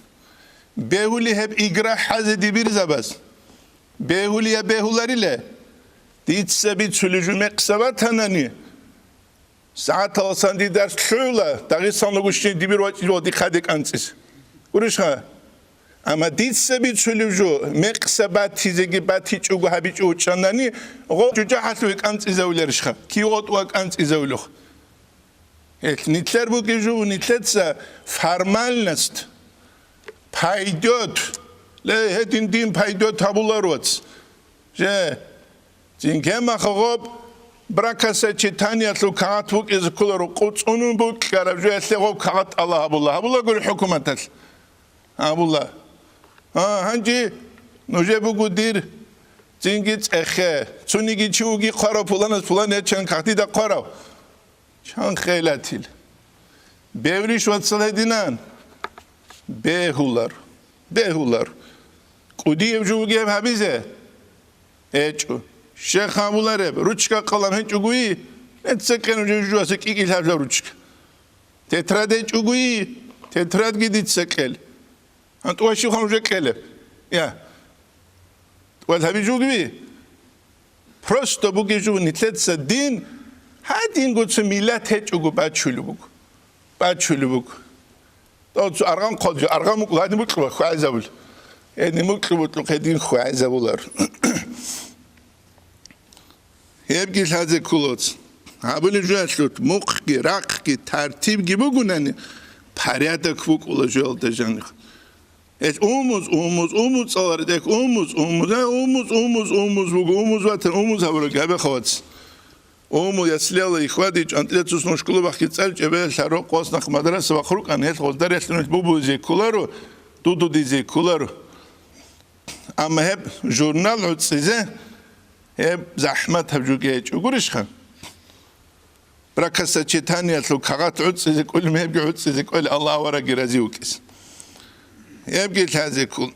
Бегьули гьеб игра хӀазе дибирзабаз. Бегьулия бегьуларила. Дица бицулеб жо мекъса батанани, сагӀаталасан дида дарс лъугӀула, Дагъистан лугущин дибир вачӀила дихъаде кӀанцӀизе. Гурищха? Амма дица бицулеб жо мекъса батизеги батичӀого гьабичӀо вучӀанани, гъо жужахӀалъуве кӀанцӀизавуларищха? Кив гъотӀуа кӀанцӀизавулех? Гьелъ нилъер бугеб жо, нилъеца формальность, пайдет, ле, гьедин дин пайдет гьабулароц. Же, цинги гьемаха гъоб бракосочетаниялъул кагъат букӀизе кколаро, къуцӀунун букӀараб жоялъе гъоб кагъат тӀалаб гьабула. Гьабулагури хӀукуматалъ? Гьабула. А, гьанже нужее буго дир цинги цӀехе. Цониги чи вуги хъварав, пуланас пулан ячан кагътида хъварав. Чан хъелатил. Бевлищ, вацал, гьединан? Бегьулар. Бегьулар. КӀудияб жо бугеб гьабизе? ГьечӀо. Щехъ гьабулареб, ручка-къалам гьечӀогуи, эццекъен уже жужуасе кӀикӀи лъабжа ручка. Тетрадь гьечӀогуи, тетрадьги дица кьел. ГьантӀуа щиб хан уже кьелеб? Я. ТӀвал гьабичӀо вугеви? Просто бугеб жо нилъеца дин, гьадинго цо миллат гьечӀого бачулеб буго. Бачулеб буго. ТӀо цо аргъан хъвалев, аргъан мукӀла гьадин букьула хвайзабул. Гьедин мукьу-букьу гьедин хвайзабулар. Гьебги лъазе кколац. Гьабулеб жо гьалъулъ мухъги, рахъги, тартибги бугунани, порядок букӀула жоялда жаних. Гьелъ умуз, умуз, умуз цӀалари тӀехь, умуз, умуз, э, умуз, умуз, умуз буго, умуз ватан, умуз гьабураб гьабе хавац. Умуз яслияла ихвади чӀантӀилецус нушкулубахъги цӀалчӀебе лъаро къос нах мадраса вахъ рукӀан, гьелъ гъозда релълъунел бубузе кколаро, дудудизе кколаро. Амма гьеб журнал гӀуцӀизе, гьеб захӀмат гьаб жуге гьечӀо гурищха? бракосочетаниялъул кагъат гӀуцӀизе кӀолеб, гьебги гӀуцӀизе кӀолеб, Аллагь аварагги рази вукӀизе. Гьебги лъазе ккун.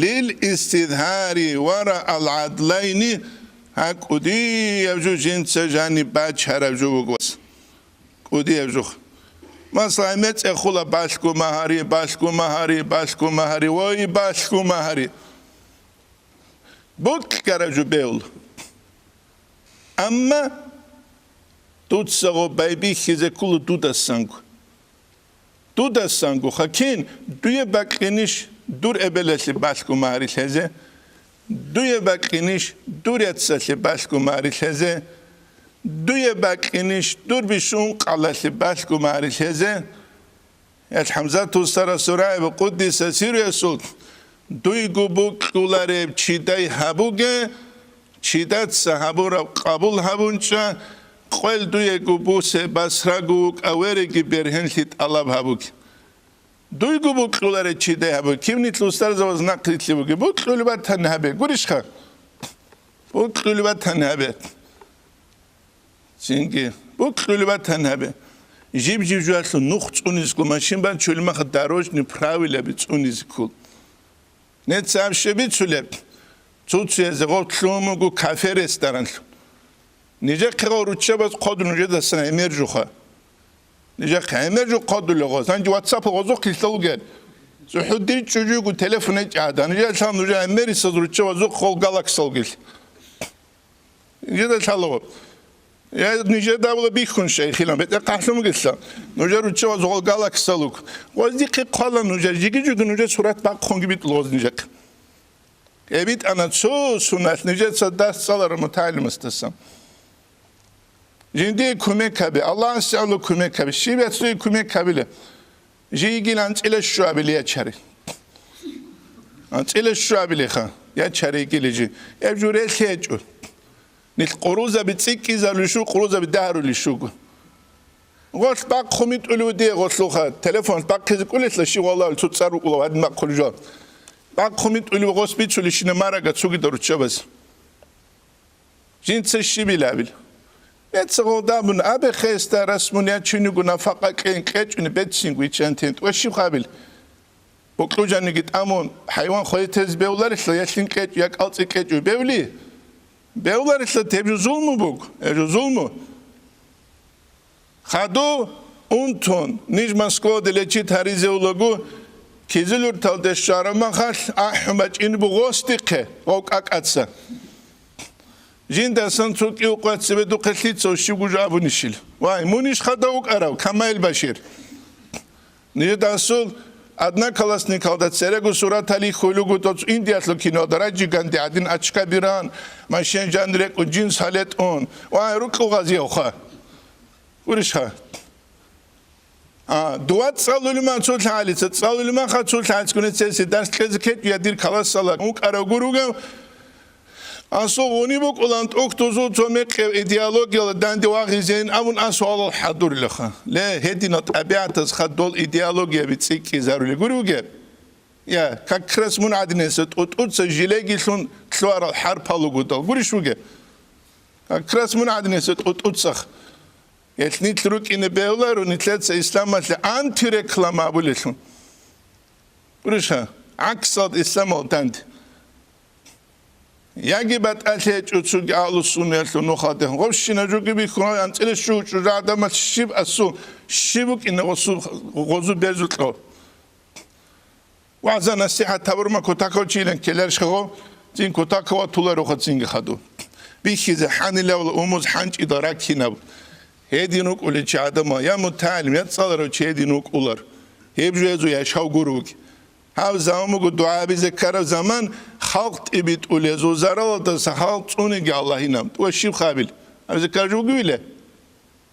Лил истизгьари вара ал-гӀадлайни, гьа кӀудияб жо жинца жаниб бачараб жо буго. КӀудияб жо. Масала, мецӀ эхула, балъго магьари, балъго магьари, балъго магьари, вой, балъго магьари. Бокьараб жо бегьула. Амма дуца гъо байбихьизе ккола дудасанго. Дудасанго, хакин, дуе бакьинищ дур эбелалъе балъго магьари лъезе? Дуе бакьинищ дур яцалъе балъго магьари лъезе? Дуе бакьинищ дур бищун къалалъе балъго магьари лъезе? Гьел ХӀамзат устарасул рагӀи къуддиса сирругьу, дуйго бокьулареб чидай гьабуге, чидаца гьабураб къабул гьабунчӀа, къвел дуего бусе басраго вукӀа вереги бергьенлъи тӀалаб гьабуге. Дуйго бокьулареб чидай гьабуге, кивнилъ устарзабаз нахърилълъи буге, бокьулеб батани гьабе, гурищха? Бокьулеб батани гьабе. Цинги, бокьулеб батани гьабе. Жиб-жиб жоялъул нух цӀунизго машин бачулеб маха дорожный правилаби цӀунизеккул. Нецц аб щиб бицулеб? Цо-цоязе гъорлъун буго кафе-ресторанлъун. Нижехъе гъо руччабаз хъодул нужедасан гӀемер жуха. Нижехъе гӀемер жу хъодулев гъоз. Гьанже WhatsApp-ул гъозухъ килъал гел. ЦӀухӀу дир чӀужуйго телефон гьечӀада. Нижелъал нужер гӀемерисаз руччабазухъ гъол галаксал гел. Нижеда лъалаго. Я, нижеда абула бихьун, шайхилан, бетӀер къахӀлъун бугелъа. Нужер руччабаз гъол галаксалук. Гъоздихъе хъвала нужер, жиги-жуги нужер сурат бахъунги битӀул гъоз нижехъе. ГьебитӀана цо суналъ нижеца дарс цӀалараб мутагӀалимасдасан. Жиндие кумек гьабе, Аллагьасе гӀоло кумек гьабе, щиб яцлъуе кумек гьабила. Жийгил анцӀила щуабиле ячари. АнцӀила щуабилеха, ячаригили жи. Гьеб журелъи гьечӀо. Нилъ къурузаби цӀикӀкӀизарулищу, къурузаби дагьарулищуго. Гъолъ бахъун битӀулев дие гъолъуха, телефон бахъизе кӀулелъа, щив гъолал цо цӀар рукӀулав гьадин бахъулев жо. Бахъун битӀулев гъос бицулищина марага цугида руччабаз. Жинца щибил абил? Беццагъулда абун, абе хесда расмун ячунего нафакъа кьен кьечӀуни беццинго ичантент ва щиб хабил? Бокьужаниги тӀамун, хӀайван хвезтез бевларелъа, ялъин кьечӀу, я кӀалцӀи кьечӀу бевли? Бевларелъа, теб жо зулму буго, гьеб жо зулму. Хадув унтун, ниж Москваде лечит гьаризе улаго, Кизилюрталде щвараб махалъ ахӀун бачӀин буго гъосдихъе гъов кӀакӀаца. Жиндасан цо кӀив къвацибе духъе лъицав щибго жо абунищил? Вай, мунищ хадав вукӀарав, Камаил Башир? Нижеда асул одноклассникалда церего суратали хьулугу доц Индиялъул кинода раджиганде гӀадин ачка биран, машин жан рекӀун, жинс гьалетӀун. Вай, рукьу гъазиявха. Гурищха? А, дова цӀалулиман цо лъагӀалица, цӀалулиманха цо лъагӀалицгуни цеси дарс кьезе ккечӀо, я дир каласала вукӀарав гуругев, асул гъуни букӀулан тӀухьдузул цо мекъев идеологияла данде вагъизейин абун асуалал хӀадурилаха. Ле, гьединал тӀабигӀатаз хаддол идеологияби цӀикӀкӀизарули гури вугеб? Я, как раз мун гӀадинеса тӀутӀуца жилегилъун лъуарал хӀарпал ругодал гурищ вугеб? Как раз мун гӀадинеса тӀутӀуцах. Гьелъ нилъ рукӀине бегьуларо, нилъеца исламалъе антиреклама абулелъун. Гурищха, гӀаксалда исламал данде. Яги батӀалъи гьечӀо цоги агьлу-суннаялъул нухалде. Гъобщина жуги бихьуна, анцӀила щу-, чӀужа гӀадамал щиб асу, щиб букӀина гъосу-, гъозу берзукьо. ВагӀза-насихӀат гьабурма кутакав чилан ккеларищ гъо, цин кутакава туларуха цинги хадув. Бихьизе хӀанилавла умуз хӀанчӀидал раккинаб. Гьедин вукӀулел чи гӀадамал, я мутагӀалим, я цӀаларав чи гьедин вукӀулар. Гьеб жо гьезул яшав гуро вуги. Гьав заман буго дугӀа гьабизе ккараб заман, халкъ тӀибитӀулезул заралалдаса халкъ цӀуниги Аллагьинаб. Ва щиб хабил? Гьабизе ккараб жо вугевила?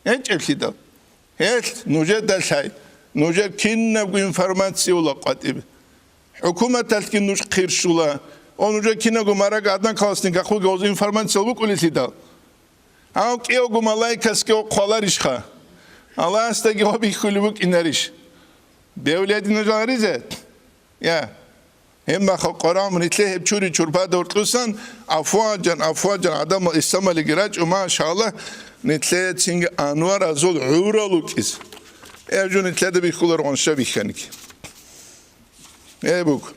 ГьечӀеблъидал. Гьелъ нужеда лъай, нужер кинабго информация ула къватӀибе. ХӀукуматалъги нуж хъирщула, о, нужер кинабго марага одноклассник ахъуги гъоз информация букӀулелъидал. Гьав кӀиявго малаикасги хъваларищха? Аллагьасдаги гьобихьулев букӀинарищ? Бевлядина жагъризе? Я. Гьеб махал къварагӀун нилъее гьеб чури-чурпада гьоркьусан, афважан, афважан, гӀадамал исламалиги рачӀо, машаллагь, нилъее цинги анваразул гӀурал вукӀизе. Гьеб жо нилъеда бихьуларо гъанща бихьаниги. Гьеб буго.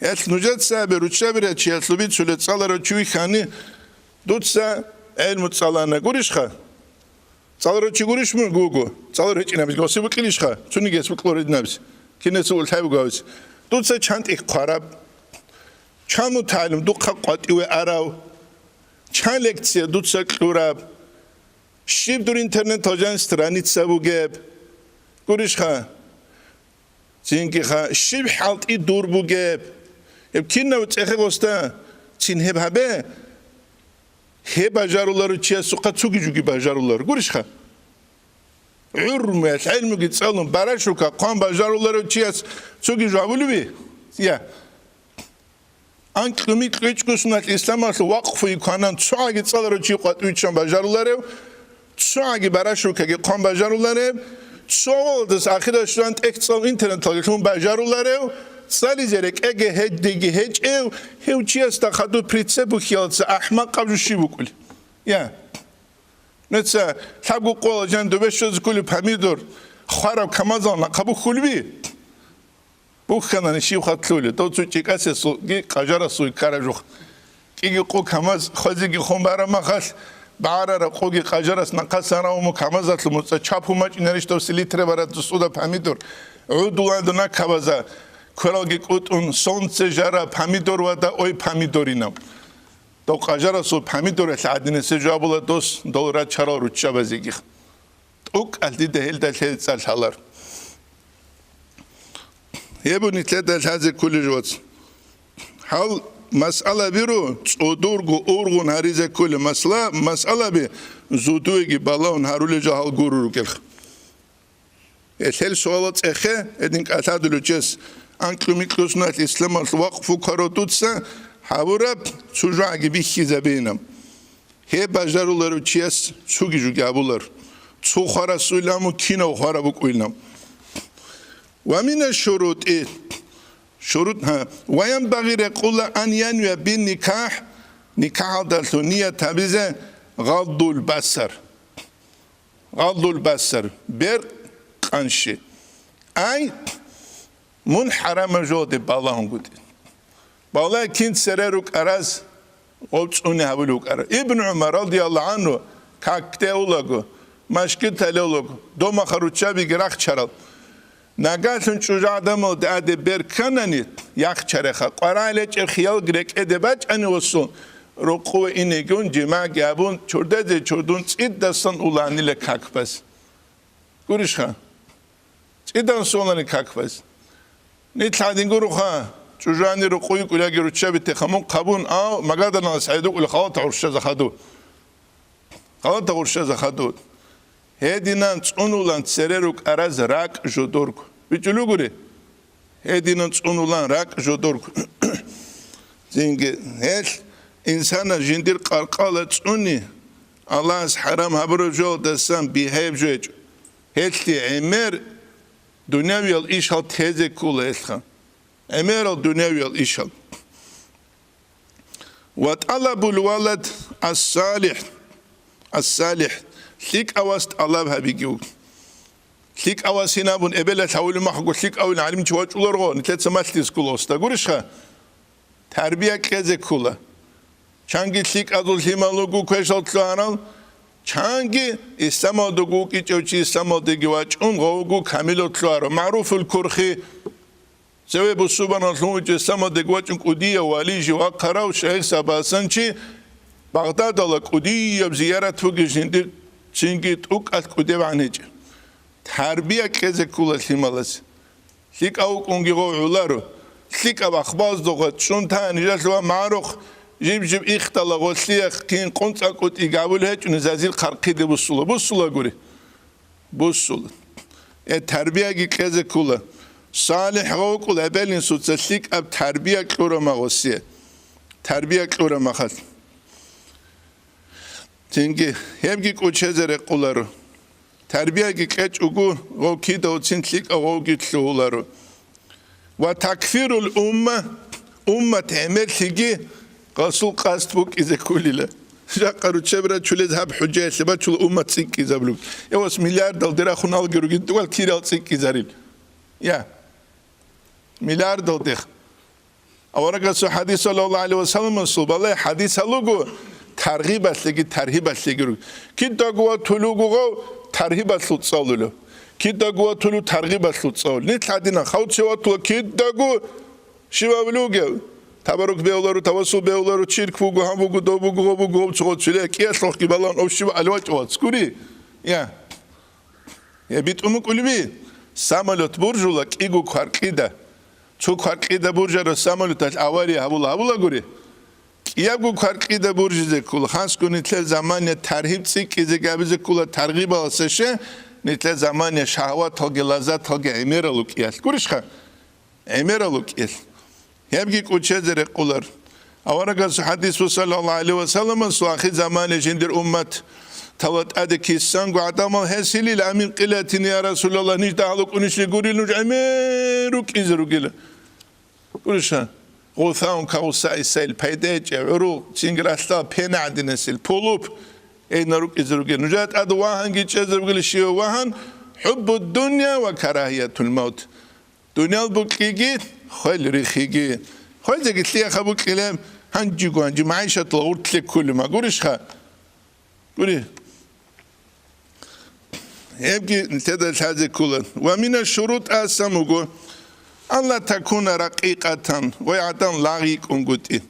Гьелъ нужеца абе руччабира чиясул бицулеб цӀаларав чи вихьани, дуца гӀелму цӀалана гурищха? ЦӀаларав чи гурищ мун? Гуго. ЦӀалар гьечӀинабиз гьосие букӀилищха? Цониги гьес букӀлъо гьединабиз. Кинесул уллъай буго гьавиз. Дуца чан тӀехь хъвараб? Чан мутагӀалим духъа къватӀиве арав? Чан лекция дуца кьураб? Щиб дур интернеталда жаниб страница бугеб? Гурищха? Цинги-ха, щиб хӀалтӀи дур бугеб? Гьеб кинав цӀехе гъосда цин гьеб гьабе, гьеб бажаруларо чиясухъа цуги жуги бажаруларо. Гурищха? ГӀурмуялъ гӀелмуги цӀалун, барашука хъван бажаруларо чияс цуги жу гьабулеби? Я. Анкьуми кьечӀго суналъ исламалъул вакъфуе кванан цогӀаги цӀаларав чи къватӀивиччан бажаруларев, цогӀаги барашуркаги хъван бажаруларев, цо валадас ахирал щван тӀехь цӀал интернеталги лъун бажаруларев, цӀализе рекӀеги гьедиги гьечӀев, гьев чиясда хадуб прицеп бухьиялца ахӀмакъаб жо щиб букӀулеб? Я. Нуца лъабго къоялъ жан дубе щвезе кколеб помидор, хвараб камазал нахъа бухьулеби? Бухьана нижер хатӀлъулеб, дов цо чӀикӀасесулги къажарасулги ккараб жо. КӀиги къо камаз хвезеги хун бараб махалъ, багӀарараб къоги къажарас нахъасан гьавун камазалъул муцӀа чапу мачӀинарищ дов селитра бараб дусуда помидор? ГӀудулан дона кабаза, квералги кӀутӀун, солнце жара помидор ва да ой помидоринав. Дов къажарасул помидоралъ гӀадинесе жо абула дос дол рачарал руччабазеги. ТӀокӀалъ дида гьелда лъел цӀа лъалар. Гьеб нилъеда лъазе кколел жо, вац. Гьал масъалабиро цӀодорго ургъун гьаризе кколел масла-, масъалаби зодуеги балагьун гьарулел жо гьал гуро ругелха. Гьелъел суалал цӀехе, гьедин кӀалъадулев чияс анкьу-микьусуналъ исламалъ вакъфу ккарав дуца гьабураб цо жагьги бихьизабейинаб. Гьеб бажаруларев чияс цоги жуги абулар, цо хварасуйламу кинав хвараб букӀуйилан. Ва мина шурутӀи, шурут, гьа, ва янбагъи рекъула ан янвия бин никахӀ, никахӀалдалъун ният гьабизе гъаддул басар. Гъаддул басар, беркъ къанщи. Ай, мун хӀарамаб жоде балагьунгутӀи. Балагь кин цере рукӀараз гъов цӀуне гьабулев вукӀарав. Ибн ГӀумар, радияллагьу гӀангьу, какде улаго, машгитале улаго, дома харуччабиги рахчарал. Нагагьлъун чӀужугӀадамалда гьаде бер кканани, яхчареха, къваригӀел гьечӀеб хиял рекӀеде бачӀани гъосул, рокъове инегун, жимагӀги абун, чордезе чордун цӀидасан уланила какбаз. Гурищха? ЦӀидан солани какбаз. Нилъ гьадин гуроха, чӀужугӀаданиги рокъове йикӀулаги руччаби техамун хъабун, ав магаданалас гӀедукӀула халата гъурщаза хадув. Халата гъурщаза хадув. Гьединан цӀунулан цере рукӀараз ракӀ жодорго. БичӀчӀулугури? Гьединан цӀунулан ракӀ жодорго. Цинги гьелъ инсанас жиндир къаркъала цӀуни, Аллагьас хӀарам гьабураб жоялдасан бигьаяб жо гьечӀо. Гьелъие гӀемер дунявиял ишал тезе ккола гьелъха. ГӀемерал дунявиял ишал. Ва тӀалабул валад ас-салихӀ, ас-салихӀ, лъикӀав вас тӀалаб гьабиги вуго. ЛъикӀав вас гьин абун эбелалъ гьавулеб махӀго лъикӀавилан гӀалимчи вачӀуларго, нилъеца малъизе ккола гъосда, гурищха? Тарбия кьезе ккола. Чанги лъикӀазул лъимал руго квешал лъугьарал, чанги исламалдаго вукӀинчӀев чи исламалдеги вачӀун гъов вуго камилав лъугьарав, МагӀруфул Курхи. Цеве бусурбаналъун вугев исламалдеги вачӀун кӀудияв вали жив вахъарав шайх Сабасанчи Багъдадалда кӀудияб зиярат бугеб жиндир цинги тӀокӀалъ кӀудеб гӀан гьечӀеб. Тарбия кьезе ккола лъималаз. ЛъикӀав вукӀунги гъов гӀоларо. ЛъикӀаб ахбалазда гъоцӀ чӀун тан нижалъ ва магӀарухъ жиб-жиб ихдала гъолъиялъ кин къунцӀа кӀутӀи гьабулеб гьечӀони зазил хъархъиде бусула. Бусулагури. Бусула. Э, тарбияги кьезе ккола. СалихӀ гъов вукӀула эбел-инсуца лъикӀаб тарбия кьураб мехалъ гъосие. Тарбия кьураб мехалъ. Цинги гьебги кӀочезе рекъоларо. Тарбияги кьечӀого, гъов кидавцин лъикӀав гъовги лъугьуларо. Ва такфирул умма, уммат гӀемерлъиги гъасул къасд букӀизе кколила. Жакъа руччаб рачулез гьаб хӀужаялъе бачула уммат цӀикӀкӀизабулеб. Эвас миллиардалде рахун алги ругин, вал кирал цӀикӀкӀизарил. Я. Миллиардалдех. Аварагасул хӀадис, саллаллагьу гӀалайгьи ва салламасул, балай хӀадис гьалуго, таргъибалъеги таргьибалъеги руго. Кидаго ватулугого таргъибалъул цӀалула. Кидаго ватулу таргъибалъул цӀалула. Нилъ гьадина хавче ватула кидаго щибаб лугев. Табарук бевлару, тавассул бевлару, чирк буго, гьаб буго, доб буго, гъоб буго, гъоб цо гъоб цо, кӀиялъухъги балан ов щиб алвачӀ вац гури? Я. Я битӀун букӀулеби, самолет буржула кӀиго кваркьида. Цо кваркьида буржарав самолеталъ авария гьабула гьабулагури. КӀиябго кваркьида буржизе ккола, хасго нилъер замане таргьиб цӀикӀкӀизе габизе ккола таргъибаласа ше, нилъер замане шагьваталги лаззаталги гӀемерал рукӀиялъ. Гурищха? ГӀемерал рукӀелъ. Гьебги кӀучезе рекъолар. Аварагасул хӀадис буго, саллаллагьу гӀалайгьи ва салламасул, ахир замане жиндир уммат тала тӀаде кисанго гӀадамал гьесилил, амин къилатин, я Расулаллагь, ниж дагьал вукӀунищли гурил нуж гӀемер рукӀизе ругила. Гуриша, гъусаун кагъусаисайил пайда гьечӀеб, гӀуру цинги ралъдал пена гӀадинасил, пулуп, эйна рукӀизе ругел. Нужа тӀад вагьанги чӀезе ругел щивав вагьан, хӀуббу дунъя ва карагьиятул мавт. Дуниял букьиги, хвел рихиги. Хвезеги лъиеха букьилеб, гьанжего гьанжи магӀишатла гъуртлъи кколеб магурищха? Гури. Гьебги нилъеда лъазе ккола. Ва мина шурут асан буго, алла такуна ракъикъатан, гъой гӀадан лагъ йикӀунгутӀи.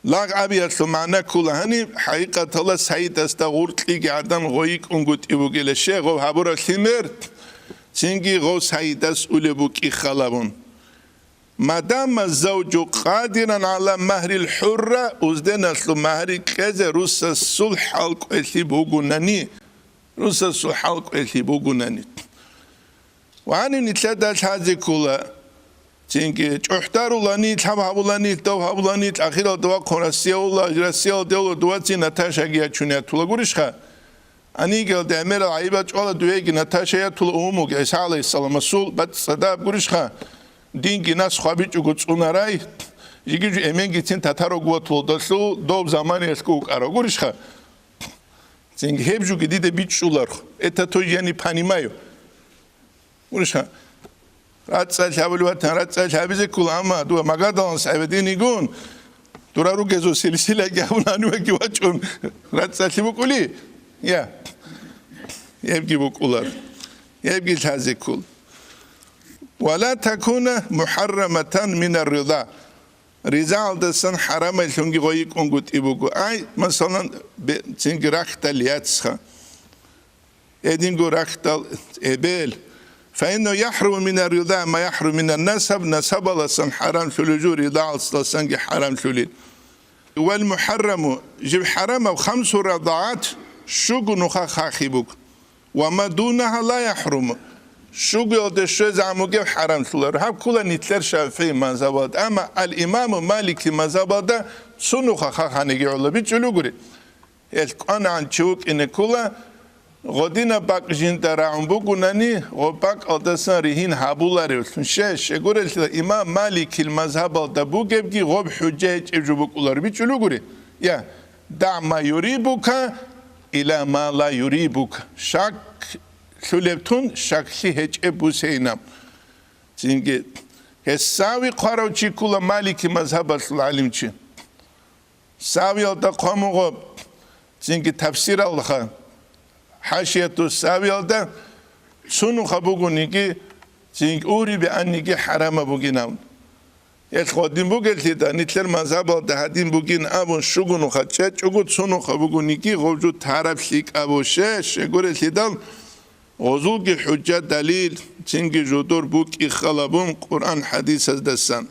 Лагъ абиялъул магӀна ккола гьаниб, хӀакъикъаталда сайидасда гъуркьиги гӀадан гъой йикӀунгутӀи бугила, щай гъов гьабуралъи мер, цинги гъов сайидас улеб букӀи халабун. Мадама завжу къадиран гӀала магьрил хӀурра, узденалъул магьри кьезе русасул хӀалкӀвелъи бугунани, русасул хӀалкӀвелъи бугунани. Ва гьаниб нилъеда лъазе ккола, цинги чӀухӀдарулани, лъаб гьабулани, дов гьабулани, ахиралда вахъун Россиялда, Россиялда дова цин Наташаги ячун ятула гурищха? Анигел дегӀмерал гӀайибал чӀвала дуеги Наташа ятула умуги ГӀиса гӀалайгьиссаламасул бацӀцӀадаб гурищха? Динги нас хвабичӀого цӀунарай, жиги жу эменгицин татарогватулдалъул дов заманиялъго вукӀарав гурищха? Цинги гьеб жуги дида бичӀчӀуларх. Это то я не понимаю. Гурищха? РацӀцӀалъ гьабулев ватан, рацӀцӀалъ гьабизе ккола, амма дова магадалан сабидинигун, дура ругезул силсилаги гьабун гьанивеги вачӀун рацӀцӀалъи букӀули? Я. Гьебги букӀулар. Гьебги лъазе ккол. Ва ла такуна мухӀарраматан минар рида. Ризаалдасан хӀарамайлъунги гъой йикӀунгутӀи буго. Ай, масалан, бе-, цинги рахьдал яцха. Гьединго рахьдал эбел. Фаиннагьу яхӀруму минар рида ма яхӀруму минан насаб, насабаласан хӀарамлъулев жо, ридаалдасанги хӀарамлъулел. Вал мухӀарраму, жиб хӀарамаб хамсу радагӀат, щуго нуха хахи буго. Ва ма дунагьа ла яхӀруму, щугоялде щвезегӀан бугеб хӀарамлъуларо. Гьаб ккола нилъер ШафигӀи мазгьабалда, амма ал-Имаму Малики мазгьабалда цо нуха хаханиги гӀоло бичӀчӀулугури. Гьел кӀванагӀан чи вукӀине ккола, гъодинаб бакӀ жинда рагӀун бугунани, гъоб бакӀалдасан ригьин гьабуларевлъун. Щай, щайгурелъул имам Маликил мазгьабалда бугебги гъоб хӀужа гьечӀеб жо букӀулар бичӀчӀулугури? Я, дагӀ ма юрибука, ила ма ла юрибука. Шак лъулеб тун, шаклъи гьечӀеб бусейнаб. Цинги, гьес сави хъварав чи ккола Малики мазгьабалъул гӀалимчи. Савиялда хъвамугъаб, цинги тафсиралха, хӀашияту савиялда цунуха бугониги, цинги урибеаниги хӀарама бугинав. Гьелъ гъодин бугеллъида, нилъер мазгьабалда гьадин бугин абун щугунуха чӀечӀого, цунуха бугониги гъовжу тараб лъикӀабуше, щегуреллъидал, гъозулги хӀужа далил, цинги жудур букӀи халабун Къуръан хӀадисаздасан.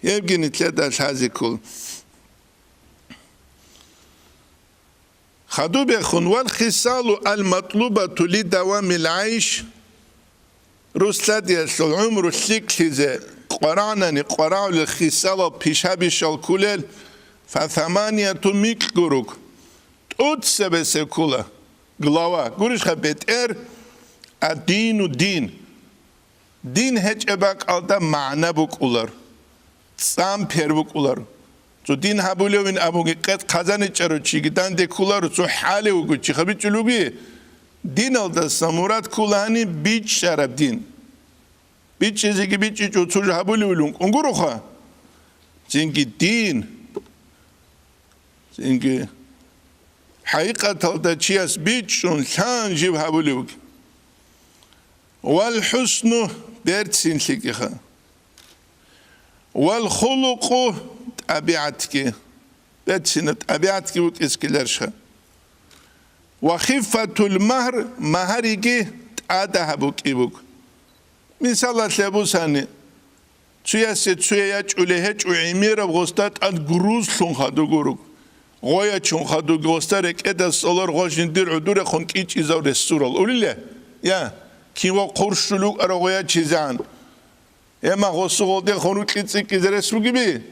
Гьебги нилъеда лъазе ккол. Хадубехун, вал хисалу ал матлубату ли давамил гӀайш, рус-лъадиялъул гӀумру лъикӀлъизе къварагӀнани къварагӀулел хисалал пишабишал кколел, фа саманияту микьгуруг, тӀоцебесеб ккола, глава, гурищха бетӀер, аддину дин. Дин гьечӀеб бакӀалда магӀна букӀулар, цӀам пер букӀулар. Цо дин гьабулевин абуги къед хъазаничӀарав чиги данде кколаро, цо хӀалев вуго чи хабичӀулуги. Диналдаса мурад ккола гьаниб бичӀчӀараб дин. БичӀчӀизеги бичӀчӀичӀо, цо жо гьабулевилан кӀун гуроха. Цинги дин. Цинги хӀакъикъаталда чияс бичӀчӀун лъан жив гьабулев вугев. Вал хӀусну, берцинлъигиха. Вал хулукъу, тӀабигӀатги. Берцина тӀабигӀатги вукӀиз ккеларищха. Ва хиффатул магьр, магьариги тӀадагьаб букӀи буго. Мисалалъе бусани, цуясе цуе ячӀулей гьечӀо гӀемераб гъосда тӀад грузлъун хадуг гуруг. Гъоячун хадуг гъосда рекӀеда цӀолор гъо жиндир гӀудурехун кӀичӀизав ресурал. Улиле? Я, кин ва хъурщул вукӀарав гъоячизегӀан. Гьема гъосу гъолдехун рукьи цӀикӀкӀизе рес бугеби?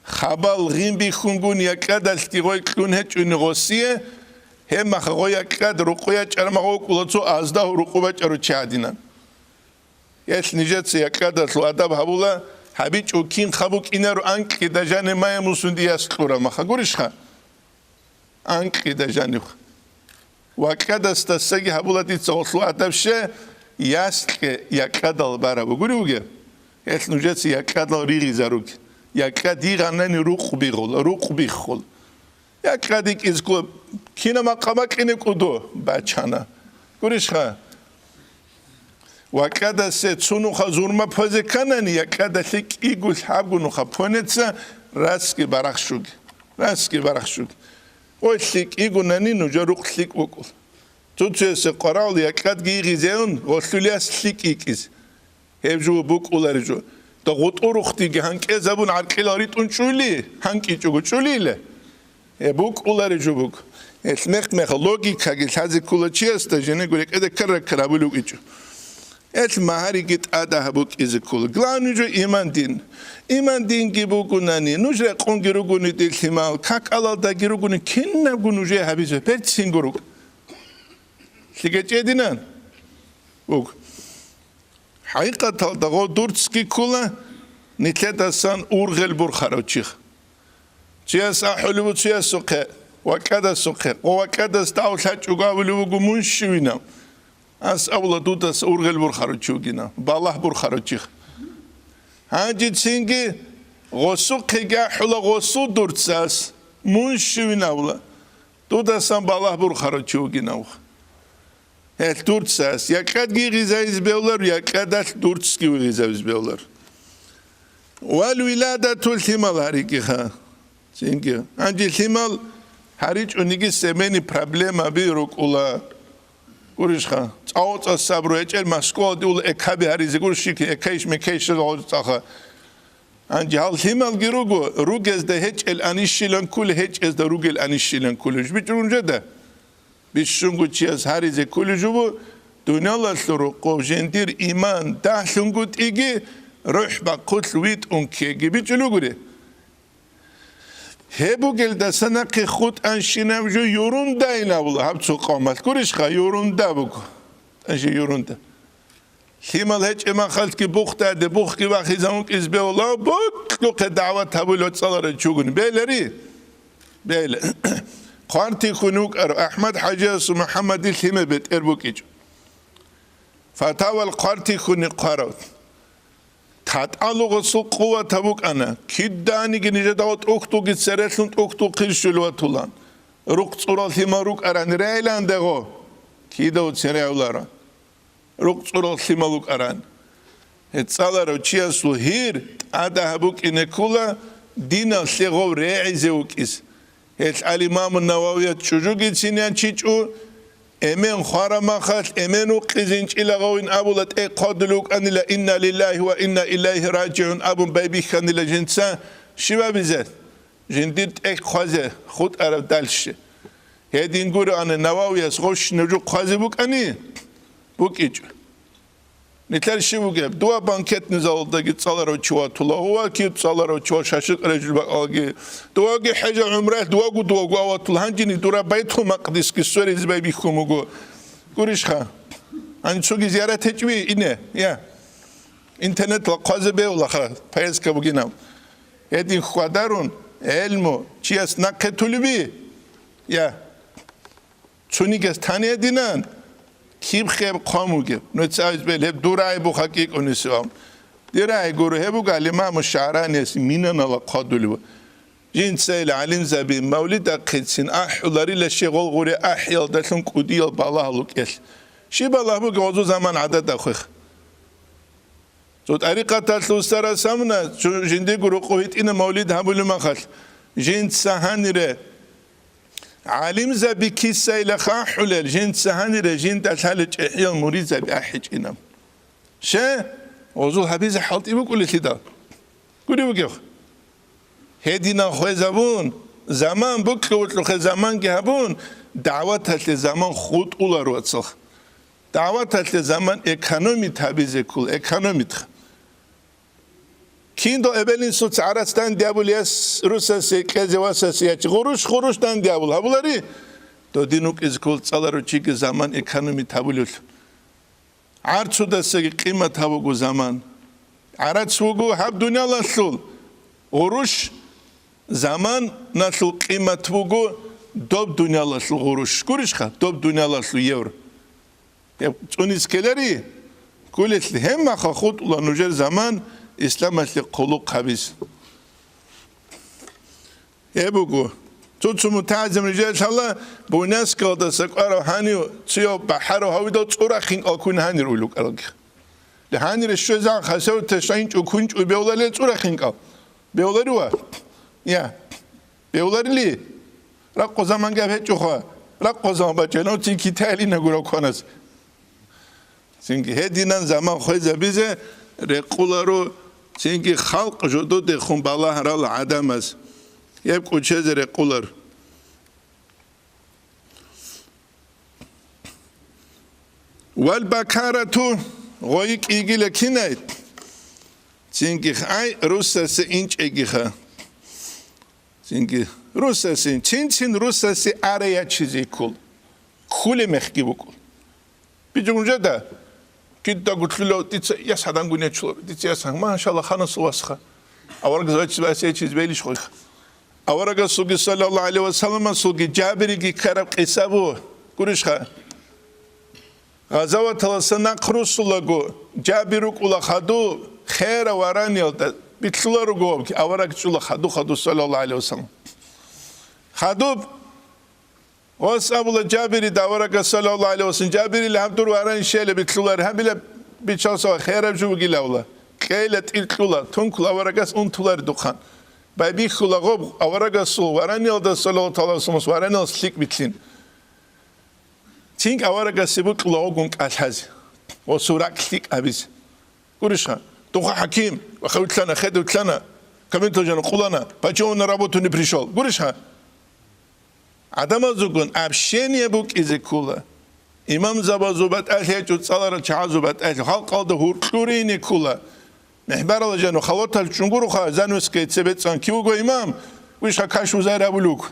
Хабал гъин бихьунгун якӀадалъги гъой кьун гьечӀони гъосие, гьемаха гъой якӀад рукъу ячӀармагъ вукӀула цо аздагьу рукъу бачӀару чи гьадинан. Гьелъ нижеца якӀадалъул адаб гьабула, гьабичӀо кин хабукӀинаро анкьида жанир мая мусун дияс кьураб маха гурищха? Анкьида жанив. Вакьадасдасаги гьабула дица гъолъул адаб ще, яскье якьадал бараб бугури вуге? Гьелъ нужеца якьадал ригъизаруги. Якьад йигъанани рукъ бигъула, рукъ биххул. Якьад йикӀизго кина макъа бакӀине кӀудо бачана. Гурищха? Вакьадасе цо нуха зурма позе кканани, якьадалъе кӀиго лъабго нуха понеца расги барахщуги. Расги барахщуги. Ой лъикӀ йигунани нужер рукъ лъикӀ букӀул. Цо-цоясе къварал якьадги йигъизеун гъолъулияс лъикӀ йикӀиз. Гьеб жо букӀулари жо. Да гъутӀу рухдиги гьанкӀезабун гӀаркьилал ритӀун чӀули, гьанкӀичӀого чӀулила. Гьеб букӀулари жо буго. Гьелъ мех-мех логикаги лъазе ккола чиясда, женего рекӀеде ккар-раккар гьабулев ичӀо. Гьелъ магьариги тӀадагьаб букӀизе ккола. Главный жо иман дин. Иман динги бугунани, нуж рекъунги ругони дир лъимал, какалалдаги ругони, кинабго нужее гьабизе, берцинго руго. ЛъикӀа чӀединан? Буго. ХӀакъикъаталда гъо дурцги ккола, нилъедасан ургъел бурхарав чиха. Чияс ахӀулев вуго чиясухъе, вакьадасухъе, ва вакьадас дав лъачӀого абулев вуго мунщивинав. Ас абула дудаса ургъел бурхарав чи вугинав, балагь бурхарав чиха. Гьанжецинги гъосухъеги ахӀула гъосул дурцас, мунщивинавла, дудасан балагь бурхарав чи вугинав. Гьелъ дурцас якьадги гъизайиз бевлар, якьадалъ дурцги гъизавиз бевлар. Вал виладатул лъимал гьарикӀиха. Цинги. Гьанже лъимал гьаричӀониги семейный проблемаби рукӀула. Гурищха, цӀа-, цӀа сабру гьечӀел Москвалде ула экаби гьаризе гурищ, экайищ-мекайищ гъоз цӀаха. Гьанже гьал лъималги руго, ругезда гьечӀел анищилан ккули, гьечӀезда ругел анищилан ккули. БичӀчӀун жеда? Бищунго чияс гьаризе кколев жо буго, дуниялалъул рокъов жиндир иман дагьлъунгутӀиги, рухӀ бахъулъ витӀун ккеги бичӀчӀулугури. Гьеб бугелдаса нахъе хутӀанщинаб жо юрундайин абула гьаб цо къавмалъ. Гурищха, юрунда буго. Анжи юрунда. Лъимал гьечӀеб махалъги бухдаде бухги вахизе ункъиз бевла, бокьухъе дагӀват гьабулев цӀаларав чугуни. Белари? Бела. Хъвартихьун вукӀарав АхӀмад-хӀажиясул МухӀаммадил лъимер бетӀер букӀичӀо. Фатавал хъвартихьуни хъварав. ТатӀалугъасул къуватаб букӀана, киданиги нижеда тӀухьдулги церелъун тӀухьдул хъирщулев ватулан. Рукъ цӀурал лъимал рукӀарани регӀилан дагъо, кидав церегӀуларо. Рукъ цӀурал лъимал вукӀаран. Гьеб цӀаларав чиясул гьир тӀадагьаб букӀине ккула, диналъе гъов регӀизе вукӀиз. Гьелъ ал-Имаму Нававият чӀужугицин янчичӀо, эмен хварамахалъ, эмен вукъизинчӀила гъовин абула тӀе хъвадулев вукӀанила, «Инна лиллагьи ва инна илайгьи раджигӀун» абун байбихьанила жинца, щиб абизе? Жиндир тӀехь хъвазе хутӀараб дальше. Гьедин гуроани, Нававияс гъощ нуж хъвазе букӀани? БукӀичӀо. Нилъер щиб бугеб? Дова банкетный залалдаги цӀаларав чи ватула, ва кив цӀаларав чи ва шашлыкъ режул бакӀалги. Доваги хӀежа гӀумраялъ доваго-доваго аватула, гьанжини дура Байтул-Макъдисги сверизбай бихьун буго. Гурищха? Гьанцоги зиярат гьечӀви, ине? Я. Интернетла хъвазе бегьула ха, поездка бугинаб. Гьедин хьвадарун, гӀелму чияс нахъе тулеби? Я. Цунигес тани гьединан, киб хеб хъван вугеб? Нуца абиз бел, гьеб дур рагӀи буха кӀикӀунисев. Дир рагӀи гуро, гьеб буго ал-Имаму ШагӀранияс Минанала хъвадулев. Жинца ил гӀалимзаби мавлид ахъицин ахӀуларила щегъол гъуре ахӀиялдалъун кӀудиял балагьал рукӀелъ. Щиб балагь бугеб гъозул заман гӀадада хвех? Цо тӀарикъаталъул устарас гьамуна, цо жиндирго рокъов гьитӀина мавлид гьабулеб махалъ, жинца гьанире гӀалимзаби кисайилаха ахӀулел, жинца гьанире жинда лъалел чӀехӀиял муридзаби ахӀичӀинаб. Ще, гъозул гьабизе хӀалтӀи букӀулелъидал. Гури бугев. Гьединал хвезабун, заман букьа-букьухъе заманги гьабун, дагӀваталъе заман хутӀуларо, вацал. ДагӀваталъе заман экономить гьабизе ккола, экономить. Киндо эбел-инсуца гӀарац дандиябулияс русасе кьезе васасе яч гъурущ-гъурущ дандиябул гьабулари? Додин вукӀизе ккол цӀаларав чиги заман экономить гьабулевлъун. ГӀарцудасаги къимат гьаб буго заман. ГӀарац вуго гьаб дуниялалъул гъурущ, заманалъул къимат вуго доб дуниялалъул гъурущ. Гурищха? Доб дуниялалъул евро. Гьеб цӀуниз ккелари? Кколелъ гьебмаха хутӀула нужер заман исламалъе хъулухъ гьабиз. Гьеб буго. Цо-цо мутагӀазим рижаялъала Буйнакскалдаса кӀварав гьанив цояв бахӀарав гьавидал цӀура хинкӀал ккун гьанир уйлукӀаралги. Гьанир щвезан хасавташ гӀинчӀо-кунчӀо бевлалел цӀура хинкӀал. Бевларива? Я. Бевларили? Ракъо заманги гьаб гьечӀоха. Ракъо заман бачӀана, цин Китайли нагурав кванас. Цинги гьединан заман хвезабизе рекъуларо, цинги халкъ жододехун балагьарал гӀадамаз гьеб кӀучезе рекъулар. Вал бакарату, гъойи кӀигила кинай? Цинги хай русасе инчӀегиха. Цинги русасе, цин-цин русасе ара ячизе ккол. Ккулеб мехги букӀун. Бижун жеда, кидаго лъула дица яс гьадангун ячула, дица яс гьан, машалла, ханасул васха. Авараг завачиз васиячиз белищ хойха. Аварагасулги саллаллаху гӀалайхи ва салламасулги Жабирги ккараб къиса бу, гурищха? Гъазаваталаса нахъ русулаго, Жабир рукӀула хаду, хера вараниялда битлъула руго вабги, авараг чӀула хаду-хаду, саллаллаху гӀалайхи ва саллам. Хадуб, Гъос абула Жабирида аварагас, саллаллаху гӀалайхи ва саллам, Жабирил гьаб дур варан щела битлъулар, гьабила бичалсава хераб жо бугила авла. Кьейла тӀиркьула, тункул аварагас унтулар духъан. Байбихьула гъоб аварагасул вараниялда, саллаллаху гӀалайхи ва саллам, вараниялс лъикӀ битлъин. Цинги аварагасе букьула гъогун кӀалъазе ва суракь лъикӀ гьабизе. Гурищха, духъа хӀаким, ва хавитлъана, хедутлъана, комментарий жана къулана, почему на работу не пришёл? Гурищха? ГӀадамазулгун общение букӀизе ккола. Имамзабазул батӀалъи гьечӀо, цӀаларал чагӀазул батӀалъи, халкъалда гьуркьурине ккола. Мехбарала жану халатал чӀунгуруха, занавескай цебе цӀан кив вуго имам, вишха каш узар абулук.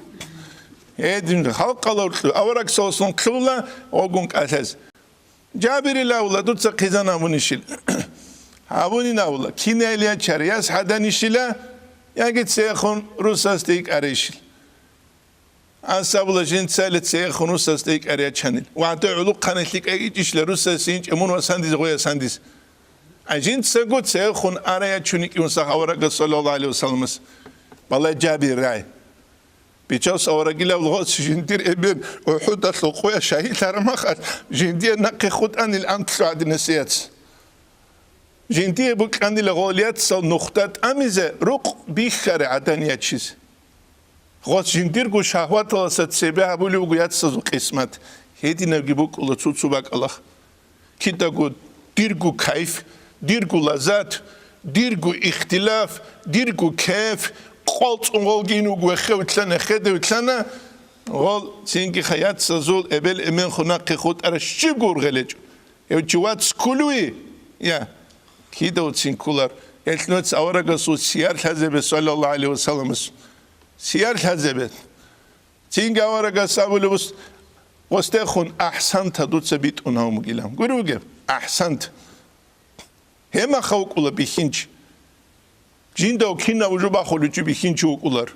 Гьедин халкъала гьуркьу, авараг саллаллаху гӀалайхи ва саллам кьула, гъогун кӀалъаз. Жабирил авла, дуца хъизан абунищил? Абунин авла, кинайил ячар, яс гьаданищила, яги цехун русасде икӀарищил? Асабула жинцали цехун русасде икӀар ячанил. ВагӀда гӀулухъани лъикӀай ичӀищила русасе инчӀа мун ва сандиз гъоя сандиз. А жинцаго цехун ара ячун икӀи унсах аварагас, саллаллаху гӀалайхи ва салламас. Балай Жабир рай. Бичав саварагилав лгъос жиндир эбир УхӀудалъул къоя шагьидлъараб махалъ, жиндие нахъе хутӀанил антлъу гӀадинасеяц. Жиндие букьанила гъолияцал нухда тӀамизе рукъ бихьаре гӀадан ячизе. Гъос жиндирго шагьваталаса цебе гьабулев вуго яцазул къисмат, гьединабги букӀула цо-цо бакӀалах. Кидаго дирго кайф, дирго лаззат, дирго ихтилаф, дирго кайф, къвалцӀун гъолгин вуго вехевлъана, хедевлъана, гъол цинги хаяцазул эбел-эменхун нахъе хутӀара щиб гургъелечӀо. Гьев чи вац ккулуи? Я, кидав цин ккулар. Гьелъ нуц аварагасул сияр лъазабе, саллаллаху гӀалайхи ва салламас. Сияр лъазабе. Цинги аварагас абулеб ус-, гъостехун ахӀсанта дуца битӀун гьавмугилан. Гури вугеб? АхӀсант. Гьемаха вукӀула бихьинчи. Жинда кинав жо бахулев чи бихьинчи вукӀулар.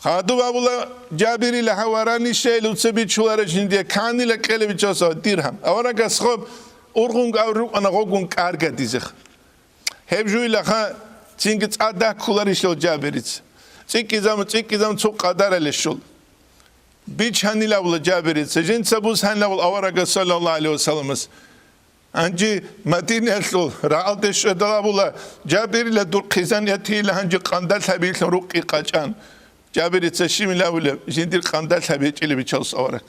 Хадуб абула, Жабирил гьаварани щейил уца бичулара жинде канила кьела бичасав диргьам. Аварагас гъоб ургъунго аб рукъана гъогун кӀаргадизех. Гьеб жуйилаха цинги цӀа даккуларищал Жабирица. ЦӀикӀкӀизабун, цӀикӀкӀизабун цо къадаралищул. Бичанила абула Жабирица, жинца бусанила абула аварагас саллаллагьу гӀалайгьи вассаламас. Гьанже Мадинаялъул рагӀалде щведал абула, Жабирила дур хъизан ятила гьанже къандалъ гьабилъун рукъи къачӀан. Жабирица щибила абулеб, жиндир къандалъ гьабичӀила бичалас авараг.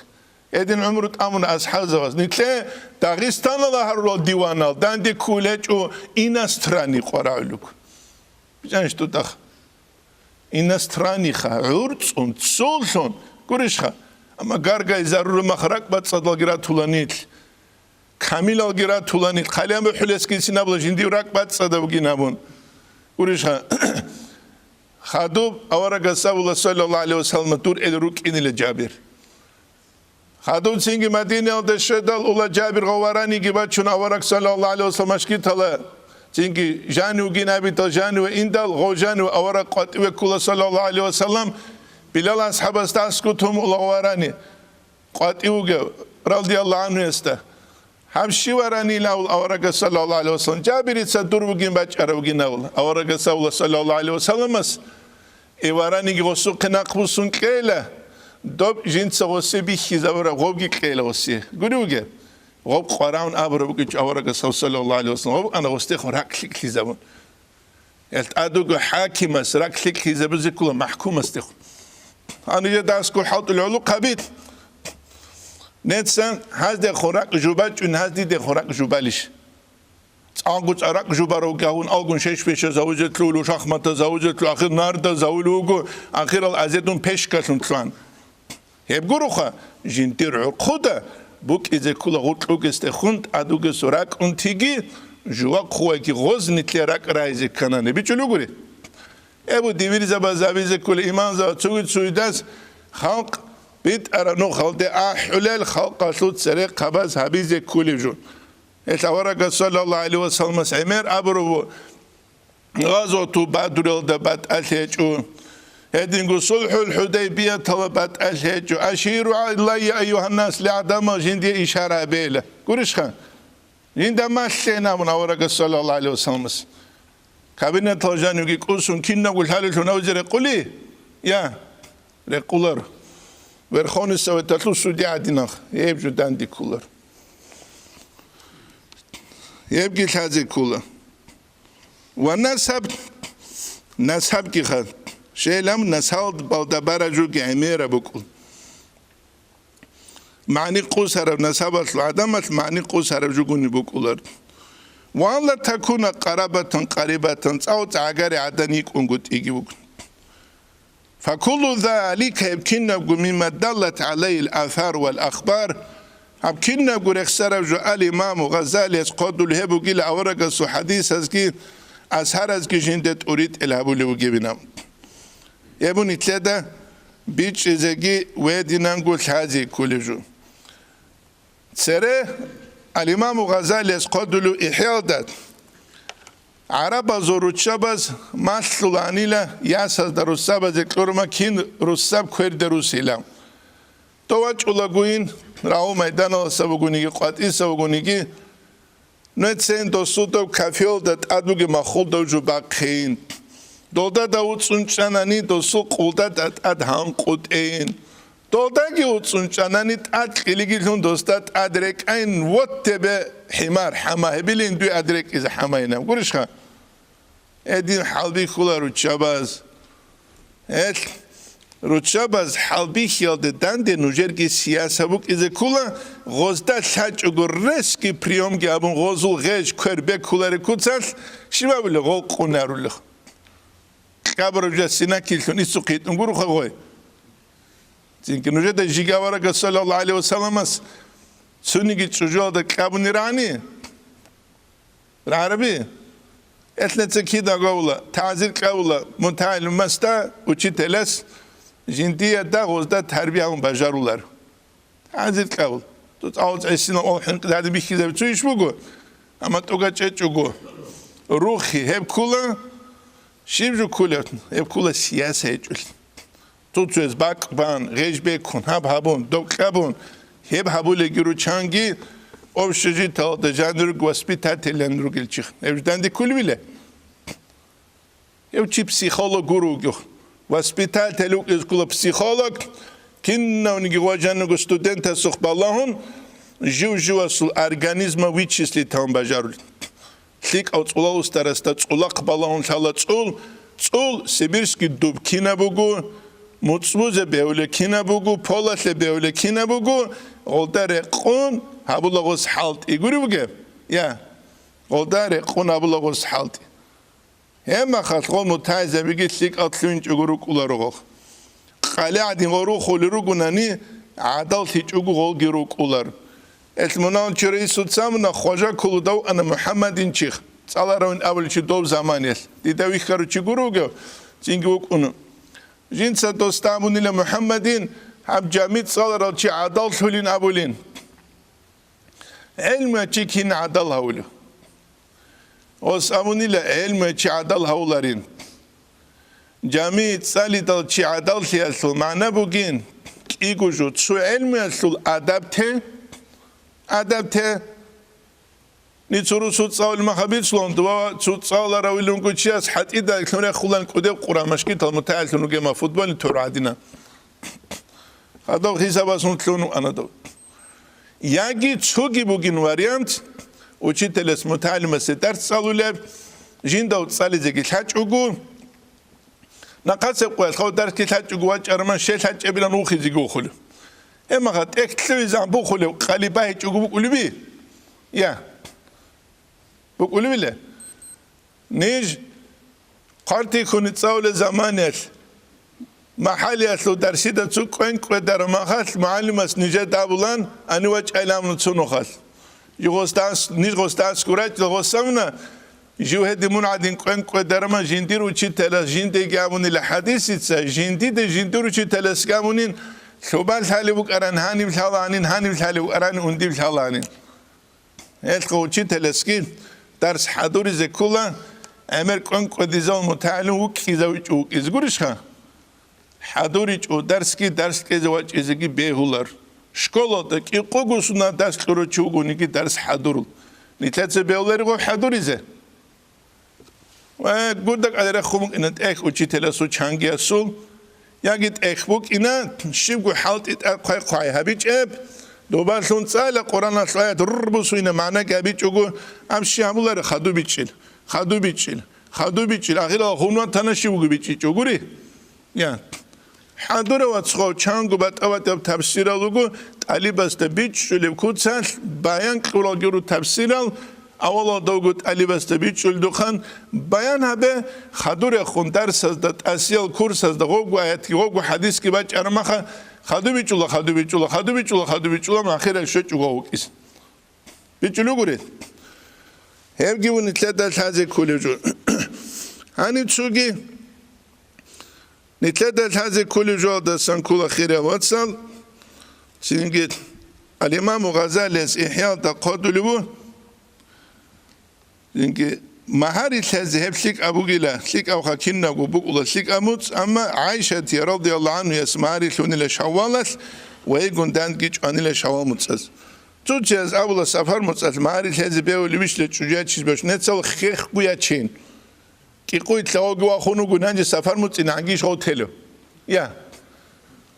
Гьедин гӀумру тӀамуна асхӀабзабаз. Нилъе Дагъистанал гьарурал диванал данде ккулечӀо иностранный къварагӀулуг. БичӀанищ тутаха. Иностранныйха, гӀурцӀун, цолъун, гурищха. Амма гаргай зарурмах ракӀбацӀцӀадалги ратула нилъ. Камилалги ратула нилъ. Хъалиян бухӀулесги синабла жиндив ракӀбацӀцӀадавгин абун. Гурищха. Хадуб аварагас абула, саллаллагьу гӀалайгьи вассалам, дур эл рукӀинила Жабир. Хадуб цинги Мадинаялда щведал ула Жабир гъов вараниги бачун авараг саллаллагьу гӀалайгьи вассалам машгитала, цинги жанивгин абидал жаниве индал гъов жаниве авараг къватӀиве ккула саллаллагьу гӀалайгьи вассалам, Билал асхӀабасда аскӀутун ула гъов варани къватӀивугев, радияллагьу гӀангьуясда. Гьаб щив варанилавул аварагас саллаллагьу гӀалайгьи вассалам, Жабирица дур бугин бачӀаравгинавул аварагас абула саллаллагьу гӀалайгьи вассаламас, Э, вараниги гъосухъе нахъ буссун кьейила, доб жинца гъосе бихьизабураб гъобги кьейила гъосе. Гури вугеб? Гъоб къваравун абураб букӀинчӀо аварагас саллаллагьу гӀалайгьи вассалам, гъоб ана гъосдехун ракӀ лъикӀлъизабун. Гьел тӀадуго хӀакимас ракӀ лъикӀлъизабизе ккола махӀкумасдехун. Гьанже дасго хӀалтӀулев гӀолохъабил. Нецан гьаздехун ракӀ жубачӀун, гьаз дидехун ракӀ жубалищ? ЦӀалгу цӀаракъ жубарав гагьун алгун шеш-пеша завузетлъулу, шахмата завузетлъу, ахир нарда завулев вуго, ахирал азедун пешкалъун лъугьан. Гьеб гуроха, жиндир гӀурхъуда букӀизе ккула гъукьугесдехун тӀадугесул ракӀунтиги, жуа хъувайги гъоз нилъер ракӀ райзе кканани бичӀулугури. Эбу дивирзабаз гьабизе ккула имамзабаз цуги-цугидас халкъ битӀараб нухалде ахӀулел халкъалъул церехъабаз гьабизе ккулев жо. Гьел аварагас, саллаллагьу гӀалайгьи вассаламас гӀемер абураб буго, Гъазвату Бадралда батӀалъ гьечӀо. Гьединго СулхӀул ХӀудайбиятала батӀалъ гьечӀо. Аширу гӀалайя, айюгьаннас, ле гӀадамал, жинде ишара гьабейила. Гурищха? Жинда малъе намун аварагас, саллаллагьу гӀалайгьи вассаламас. Кабинетал жанивги кӀусун, кинабго лъалелъун авизе рекъули? Я, рекъулар. Верховный Советалъул судья гӀадинах, гьеб жо дандиккулар. Гьебги лъазе ккула. Ва насаб, насабгиха, шелам насалбалда баражуги гӀемераб букӀун. МагӀни къусараб насабалъул гӀадамалъ магӀни къусараб жугуни букӀулар. Ва ан ла такуна къарабатан къарибатан, цӀакъ гӀагари гӀадан йикӀунгутӀиги вугун. Факуллу залика, гьеб кинабго, мимма даллат гӀалайгьил асар вал ахбар, гьаб кинабго рехсараб жо ал-Имаму Гъазалияс хъодулеб гьеб бугила аварагасул хӀадисазги асаразги жинда тӀуритӀел гьабулеб бугебинаб. Гьеб нилъеда бичӀчӀизеги гьединанго лъазе кколеб жо. Цере ал-Имаму Гъазалияс хъодулев ИхӀяалда гӀарабазул руччабаз малъуланила ясазда руссабазе кьурма кин руссаб кверде русила. Дов вачӀулагойин, рагӀул майданаласа вугониги, къватӀиса вугониги, нугӀцин досудав кафелда тӀад бугеб махулдав жо бахъейин. Долда дов уцӀцӀун чӀанани, досул къулда тӀад гьанкъутӀейин. Долдаги уцӀцӀун чӀанани, тӀад кьилиги лъун досда тӀад рекӀайин, вот тебе хӀимар, хӀама, гьебилин дуе тӀад рекӀизе хӀамайинаб. Гурищха? Гьедин хӀалбихьула руччабаз. Гьел руччабаз хӀалбихьиялде данде нужерги сияса букӀизе ккула, гъозда лъачӀого резкий приёмги абун гъозул гъеж квер бекуларе куцалъ, щибабули гъол къунарулех. Кьабураб жо синакилъун иццухъе йитӀун гуроха гъой. Цинги нужеда жиги аварагас, саллаллагьу гӀалайгьи вассаламас цониги чӀужуялда кьабуни рагӀани? РагӀараби? Элънеца кида гавла, тазир кьавла, мутагӀилмасда, учителас, жиндия дагъузда тарбиявун бажарулар. Тазир кьавла. Ту цӀалцӀесина ол хӀинкъи гьадин бихьизаби цо иш буго. Амма тӀуга чӀечӀого рухи гьеб ккула, щиб жо ккулеб? Гьеб ккула сияса гьечӀолъи. Цо-цояз бакӀ бан, гъеж бекун, гьаб гьабун, доб кьабун, гьеб гьабулеги ручанги, общежиталда жанир руго воспитателян ругел чи. Гьеб жо данде кколевила? Гьев чи психолог гуро вугев. Воспитатель вукӀизе ккола психолог, кинавниги гъважанаго студентасухъ балагьун, жив-живасул организма вычислить гьавун бажарулин. ЛъикӀав цӀулал устарасда цӀулахъ балагьун лъала цӀул, цӀул сибирский дуб кинаб буго, муцӀбузе бевле кинаб буго, полалъе бевле кинаб буго, гъолда рекъун гьабула гъос хӀалтӀи. Гури бугеб? Я. Гъолда рекъун гьабула гъос хӀалтӀи. Гьеб махалъ гъол мутагӀилзабиги лъикӀал лъугьинчӀого рукӀуларо гъол. Къали гӀадин гъол рухулел ругонани, гӀадал лъичӀого гъолги рукӀулар. Гьелъ мунагьал чурайисуца муна хважа кколев вукӀана МухӀаммадин чи, цӀаларавин абулев чи дов заманиялъ. Дида вихьарав чи гуро вугев, цинги вукӀуна. Жинца досда абунила МухӀаммадин, гьаб жами цӀаларал чи гӀадал лъулин абулин. ГӀелмуя чи кин гӀадал гьавулев? Гъос абунила, гӀелмуя чи гӀадал гьавуларин. Жами цӀалидал чи гӀадаллъиялъул магӀна бугин, кӀиго жо цо гӀелмуялъул адаб те, адаб те. Ницо русу цӀалулел махабицлъун, дова цо цӀаларавилунго чияс хӀатӀида лъун рехулан кӀудеб Къуран машгитал мутагӀилъун ругема футбольный тур гӀадина. Гьадав хисабас гьун лъун вуана дов. Яги цоги бугин вариант, учителас мутагӀалимасе дарс цӀалулеб, жиндав цӀализеги лъачӀого, нахъасеб къоялъ гьав дарсги лъачӀого вачӀараман, щел лъачӀебилан вухизеги вухулев. Гьеб махалъ тӀехь лъугӀизегӀан бухулев къали багьичӀого букӀулеби? Я. БукӀулебила? Ниж хъвартихьуни цӀалулел заманиялъ, махӀалиялъул дарсида цо кӀвен-кӀведараб махалъ, мугӀалимас нижеда абулан, ани вачӀайилан цо нухалъ. Жигъос дас-, ниж гъос дасгу рачӀила гъосамна, жив гьедин мун гӀадин кӀвен-кӀведараб ман жиндир учителас жиндеги абунила хӀадисица, жиндиде жиндир учителасги абунин, лъубал лъалеб букӀаран гьаниб лъаланин, гьаниб лъалеб букӀаран ундиб лъаланин. Гьелъго учителасги дарс хӀадуризе ккола, гӀемер кӀвен-кӀведизал мутагӀилин вукӀизавичӀо вукӀизе гурищха? ХӀадуричӀо дарсги, дарс кьезе вачӀизеги бегьулар. Школалда кӀикъого сунат дарс кьурав чи вугониги дарс хӀадурул. Нилъеца бегьуларигъо хӀадуризе? Ва гурда кӀалерахъун букӀина тӀехь учителасул чангиясул, яги тӀехь букӀина, щибго хӀалтӀи тӀад хъвай-хъвай гьабичӀеб, добаллъун цӀала Къураналъул аят руррбусуйна магӀнаги гьабичӀого, аб щи гьабуларо хадубичӀил, хадубичӀил, хадубичӀил, ахирал гьунватана щибго бичӀичӀо гури? Я. ХӀадура вацгъав чанго батӀа-батӀияб тавсирал руго, тӀалибасда бичӀчӀулеб куцалъ баян кьуралги ру тавсирал, авалалда вуго тӀалибасда бичӀчӀулдухъан баян гьабе, хадурехун дарсазда, тӀасиял курсазда гъогу аятги гъогу хӀадисги бачӀараб маха, хадубичӀула, хадубичӀула, хадубичӀула, хадубичӀула, ахирал щвечӀого вукӀиз. БичӀчӀулугури. Гьебги ву нилъеда лъазе кколев жо. Гьанив цоги нилъеда лъазе кколев жоалдасан ккола, хириял вацал, цинги ал-Имаму Гъазалияс ИхӀялда хъвадулев ву, цинги магьари лъезе гьеб лъикӀаб бугила, лъикӀабха кинабго букӀула лъикӀаб муцӀ, амма ГӀайшати радияллагьу гӀанхуяс магьари лъунила шаввалалъ ва йигун дандги чӀванила шаввал муцӀаз. Цо-цояз абула сафар муцӀалъ магьари лъезе бегьулебищ чӀужу ячиз беш, нецал хехго ячин. КӀикъуй лъагъоги вахун вуго, нанже сафар муцӀин гӀангиш гъов телев. Я.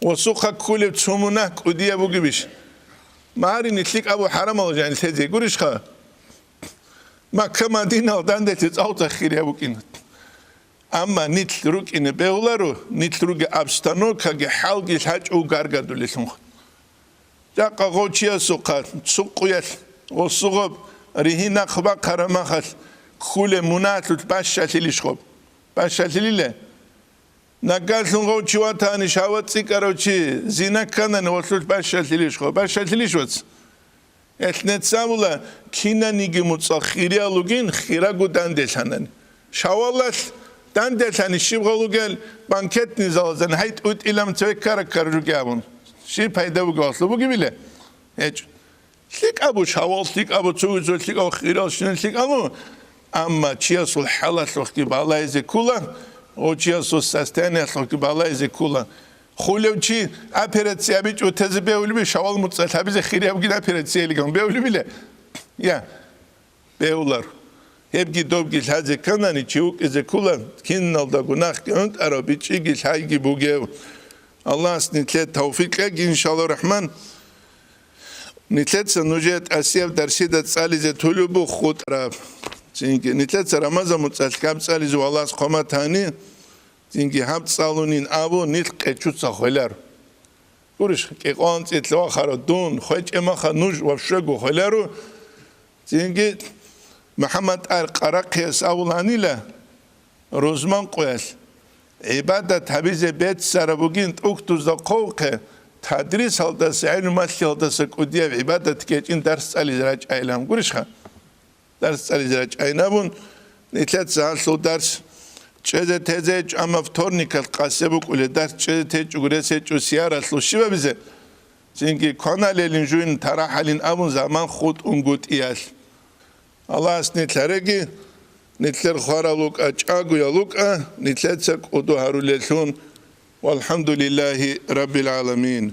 Гъосухъа кколеб цо мунагь кӀудияб бугебищ? Магьари нилъ лъикӀабу хӀарамал жан лъезе гурищха? Макка-Мадинал данделъи цӀалцӀа хирияб букӀина. Амма нилъ рукӀине бегьуларо, нилъ ругеб обстановкаги хӀалги лъачӀого гаргадулелъунха. Жакъа гъов чиясухъа цукъуялъ гъосугъаб ригьи нахъ бахъараб махалъ кколеб мунагьлъулъ бащалъилищ гъоб? Бащалъилила? Нагагьлъун гъов чи ватани, шагьват цӀикӀкӀарав чи зина кканани, гъолъулъ бащалъилищ гъоб? Бащалъилищ, вац? Гьелъ нецавула кинаниги муцӀал хириялугин хирагу данделъанани. Шавалалъ данделъани щиб гъолугел банкетный залазан гьай тӀутӀилан цеве ккара-ккара ругеабун. Щиб пайда бугевалъул бугебила? ГьечӀо. ЛъикӀабу шавал, лъикӀабу цугузул, лъикӀабу хирал шинал лъикӀабу. Амма чиясул хӀалалъухъги балайзе ккула, ва чиясул состояниялъухъги балайзе ккула. Хулев чи операция гьабичӀо тезе бегьулеби, шавал муцӀалъ гьабизе хириябгин операция илиган бегьулебила? Я, бегьулар. Гьебги добги лъазе кканани, чи вукӀизе ккула, киналда гунахъги гӀунтӀарав, бичӀчӀиги лъайги бугев. Аллагьас нилъе тавфикъ кьеги, иншалла рахман. Нилъеца нужее тӀасияб дарсида цӀализе тулеб буго хутӀараб. Цинги нилъеца Рамазан муцӀалъ гьаб цӀализе валас хъваматани, цинги гьаб цӀалунин абу нилъ къечуца хвелар. Гурищ, кӀикъоялда анцӀила вахара дун, хвечӀеб маха нуж вообще-го хвеларо. Цинги МухӀаммад ТӀагьир Къарахъияс абуланила, рузман къоялъ гӀибадат гьабизе беццараб бугин тӀухьдузда хъовухъе, тадрисалдаса, гӀелму малъиялдаса кӀудияб гӀибадат гьечӀин дарс цӀализе рачӀайилан. Гурищха? Дарс цӀализе рачӀайин абун, нилъеца гьалъул дарс чӀезе тезе гьечӀо, амма вторникалъ къасе букӀулеб дарс чӀезе течӀого рес гьечӀо сияралъул щибабизе, цинги кваналелин жугьин тарахӀалин абун заман хутӀунгутӀиялъ. Аллагьас нилъ гьареги, нилъер хварал рукӀа, чӀагоял рукӀа, нилъеца кӀуду гьарулеллъун. ВалхӀамдулиллагьи раббил гӀаламин.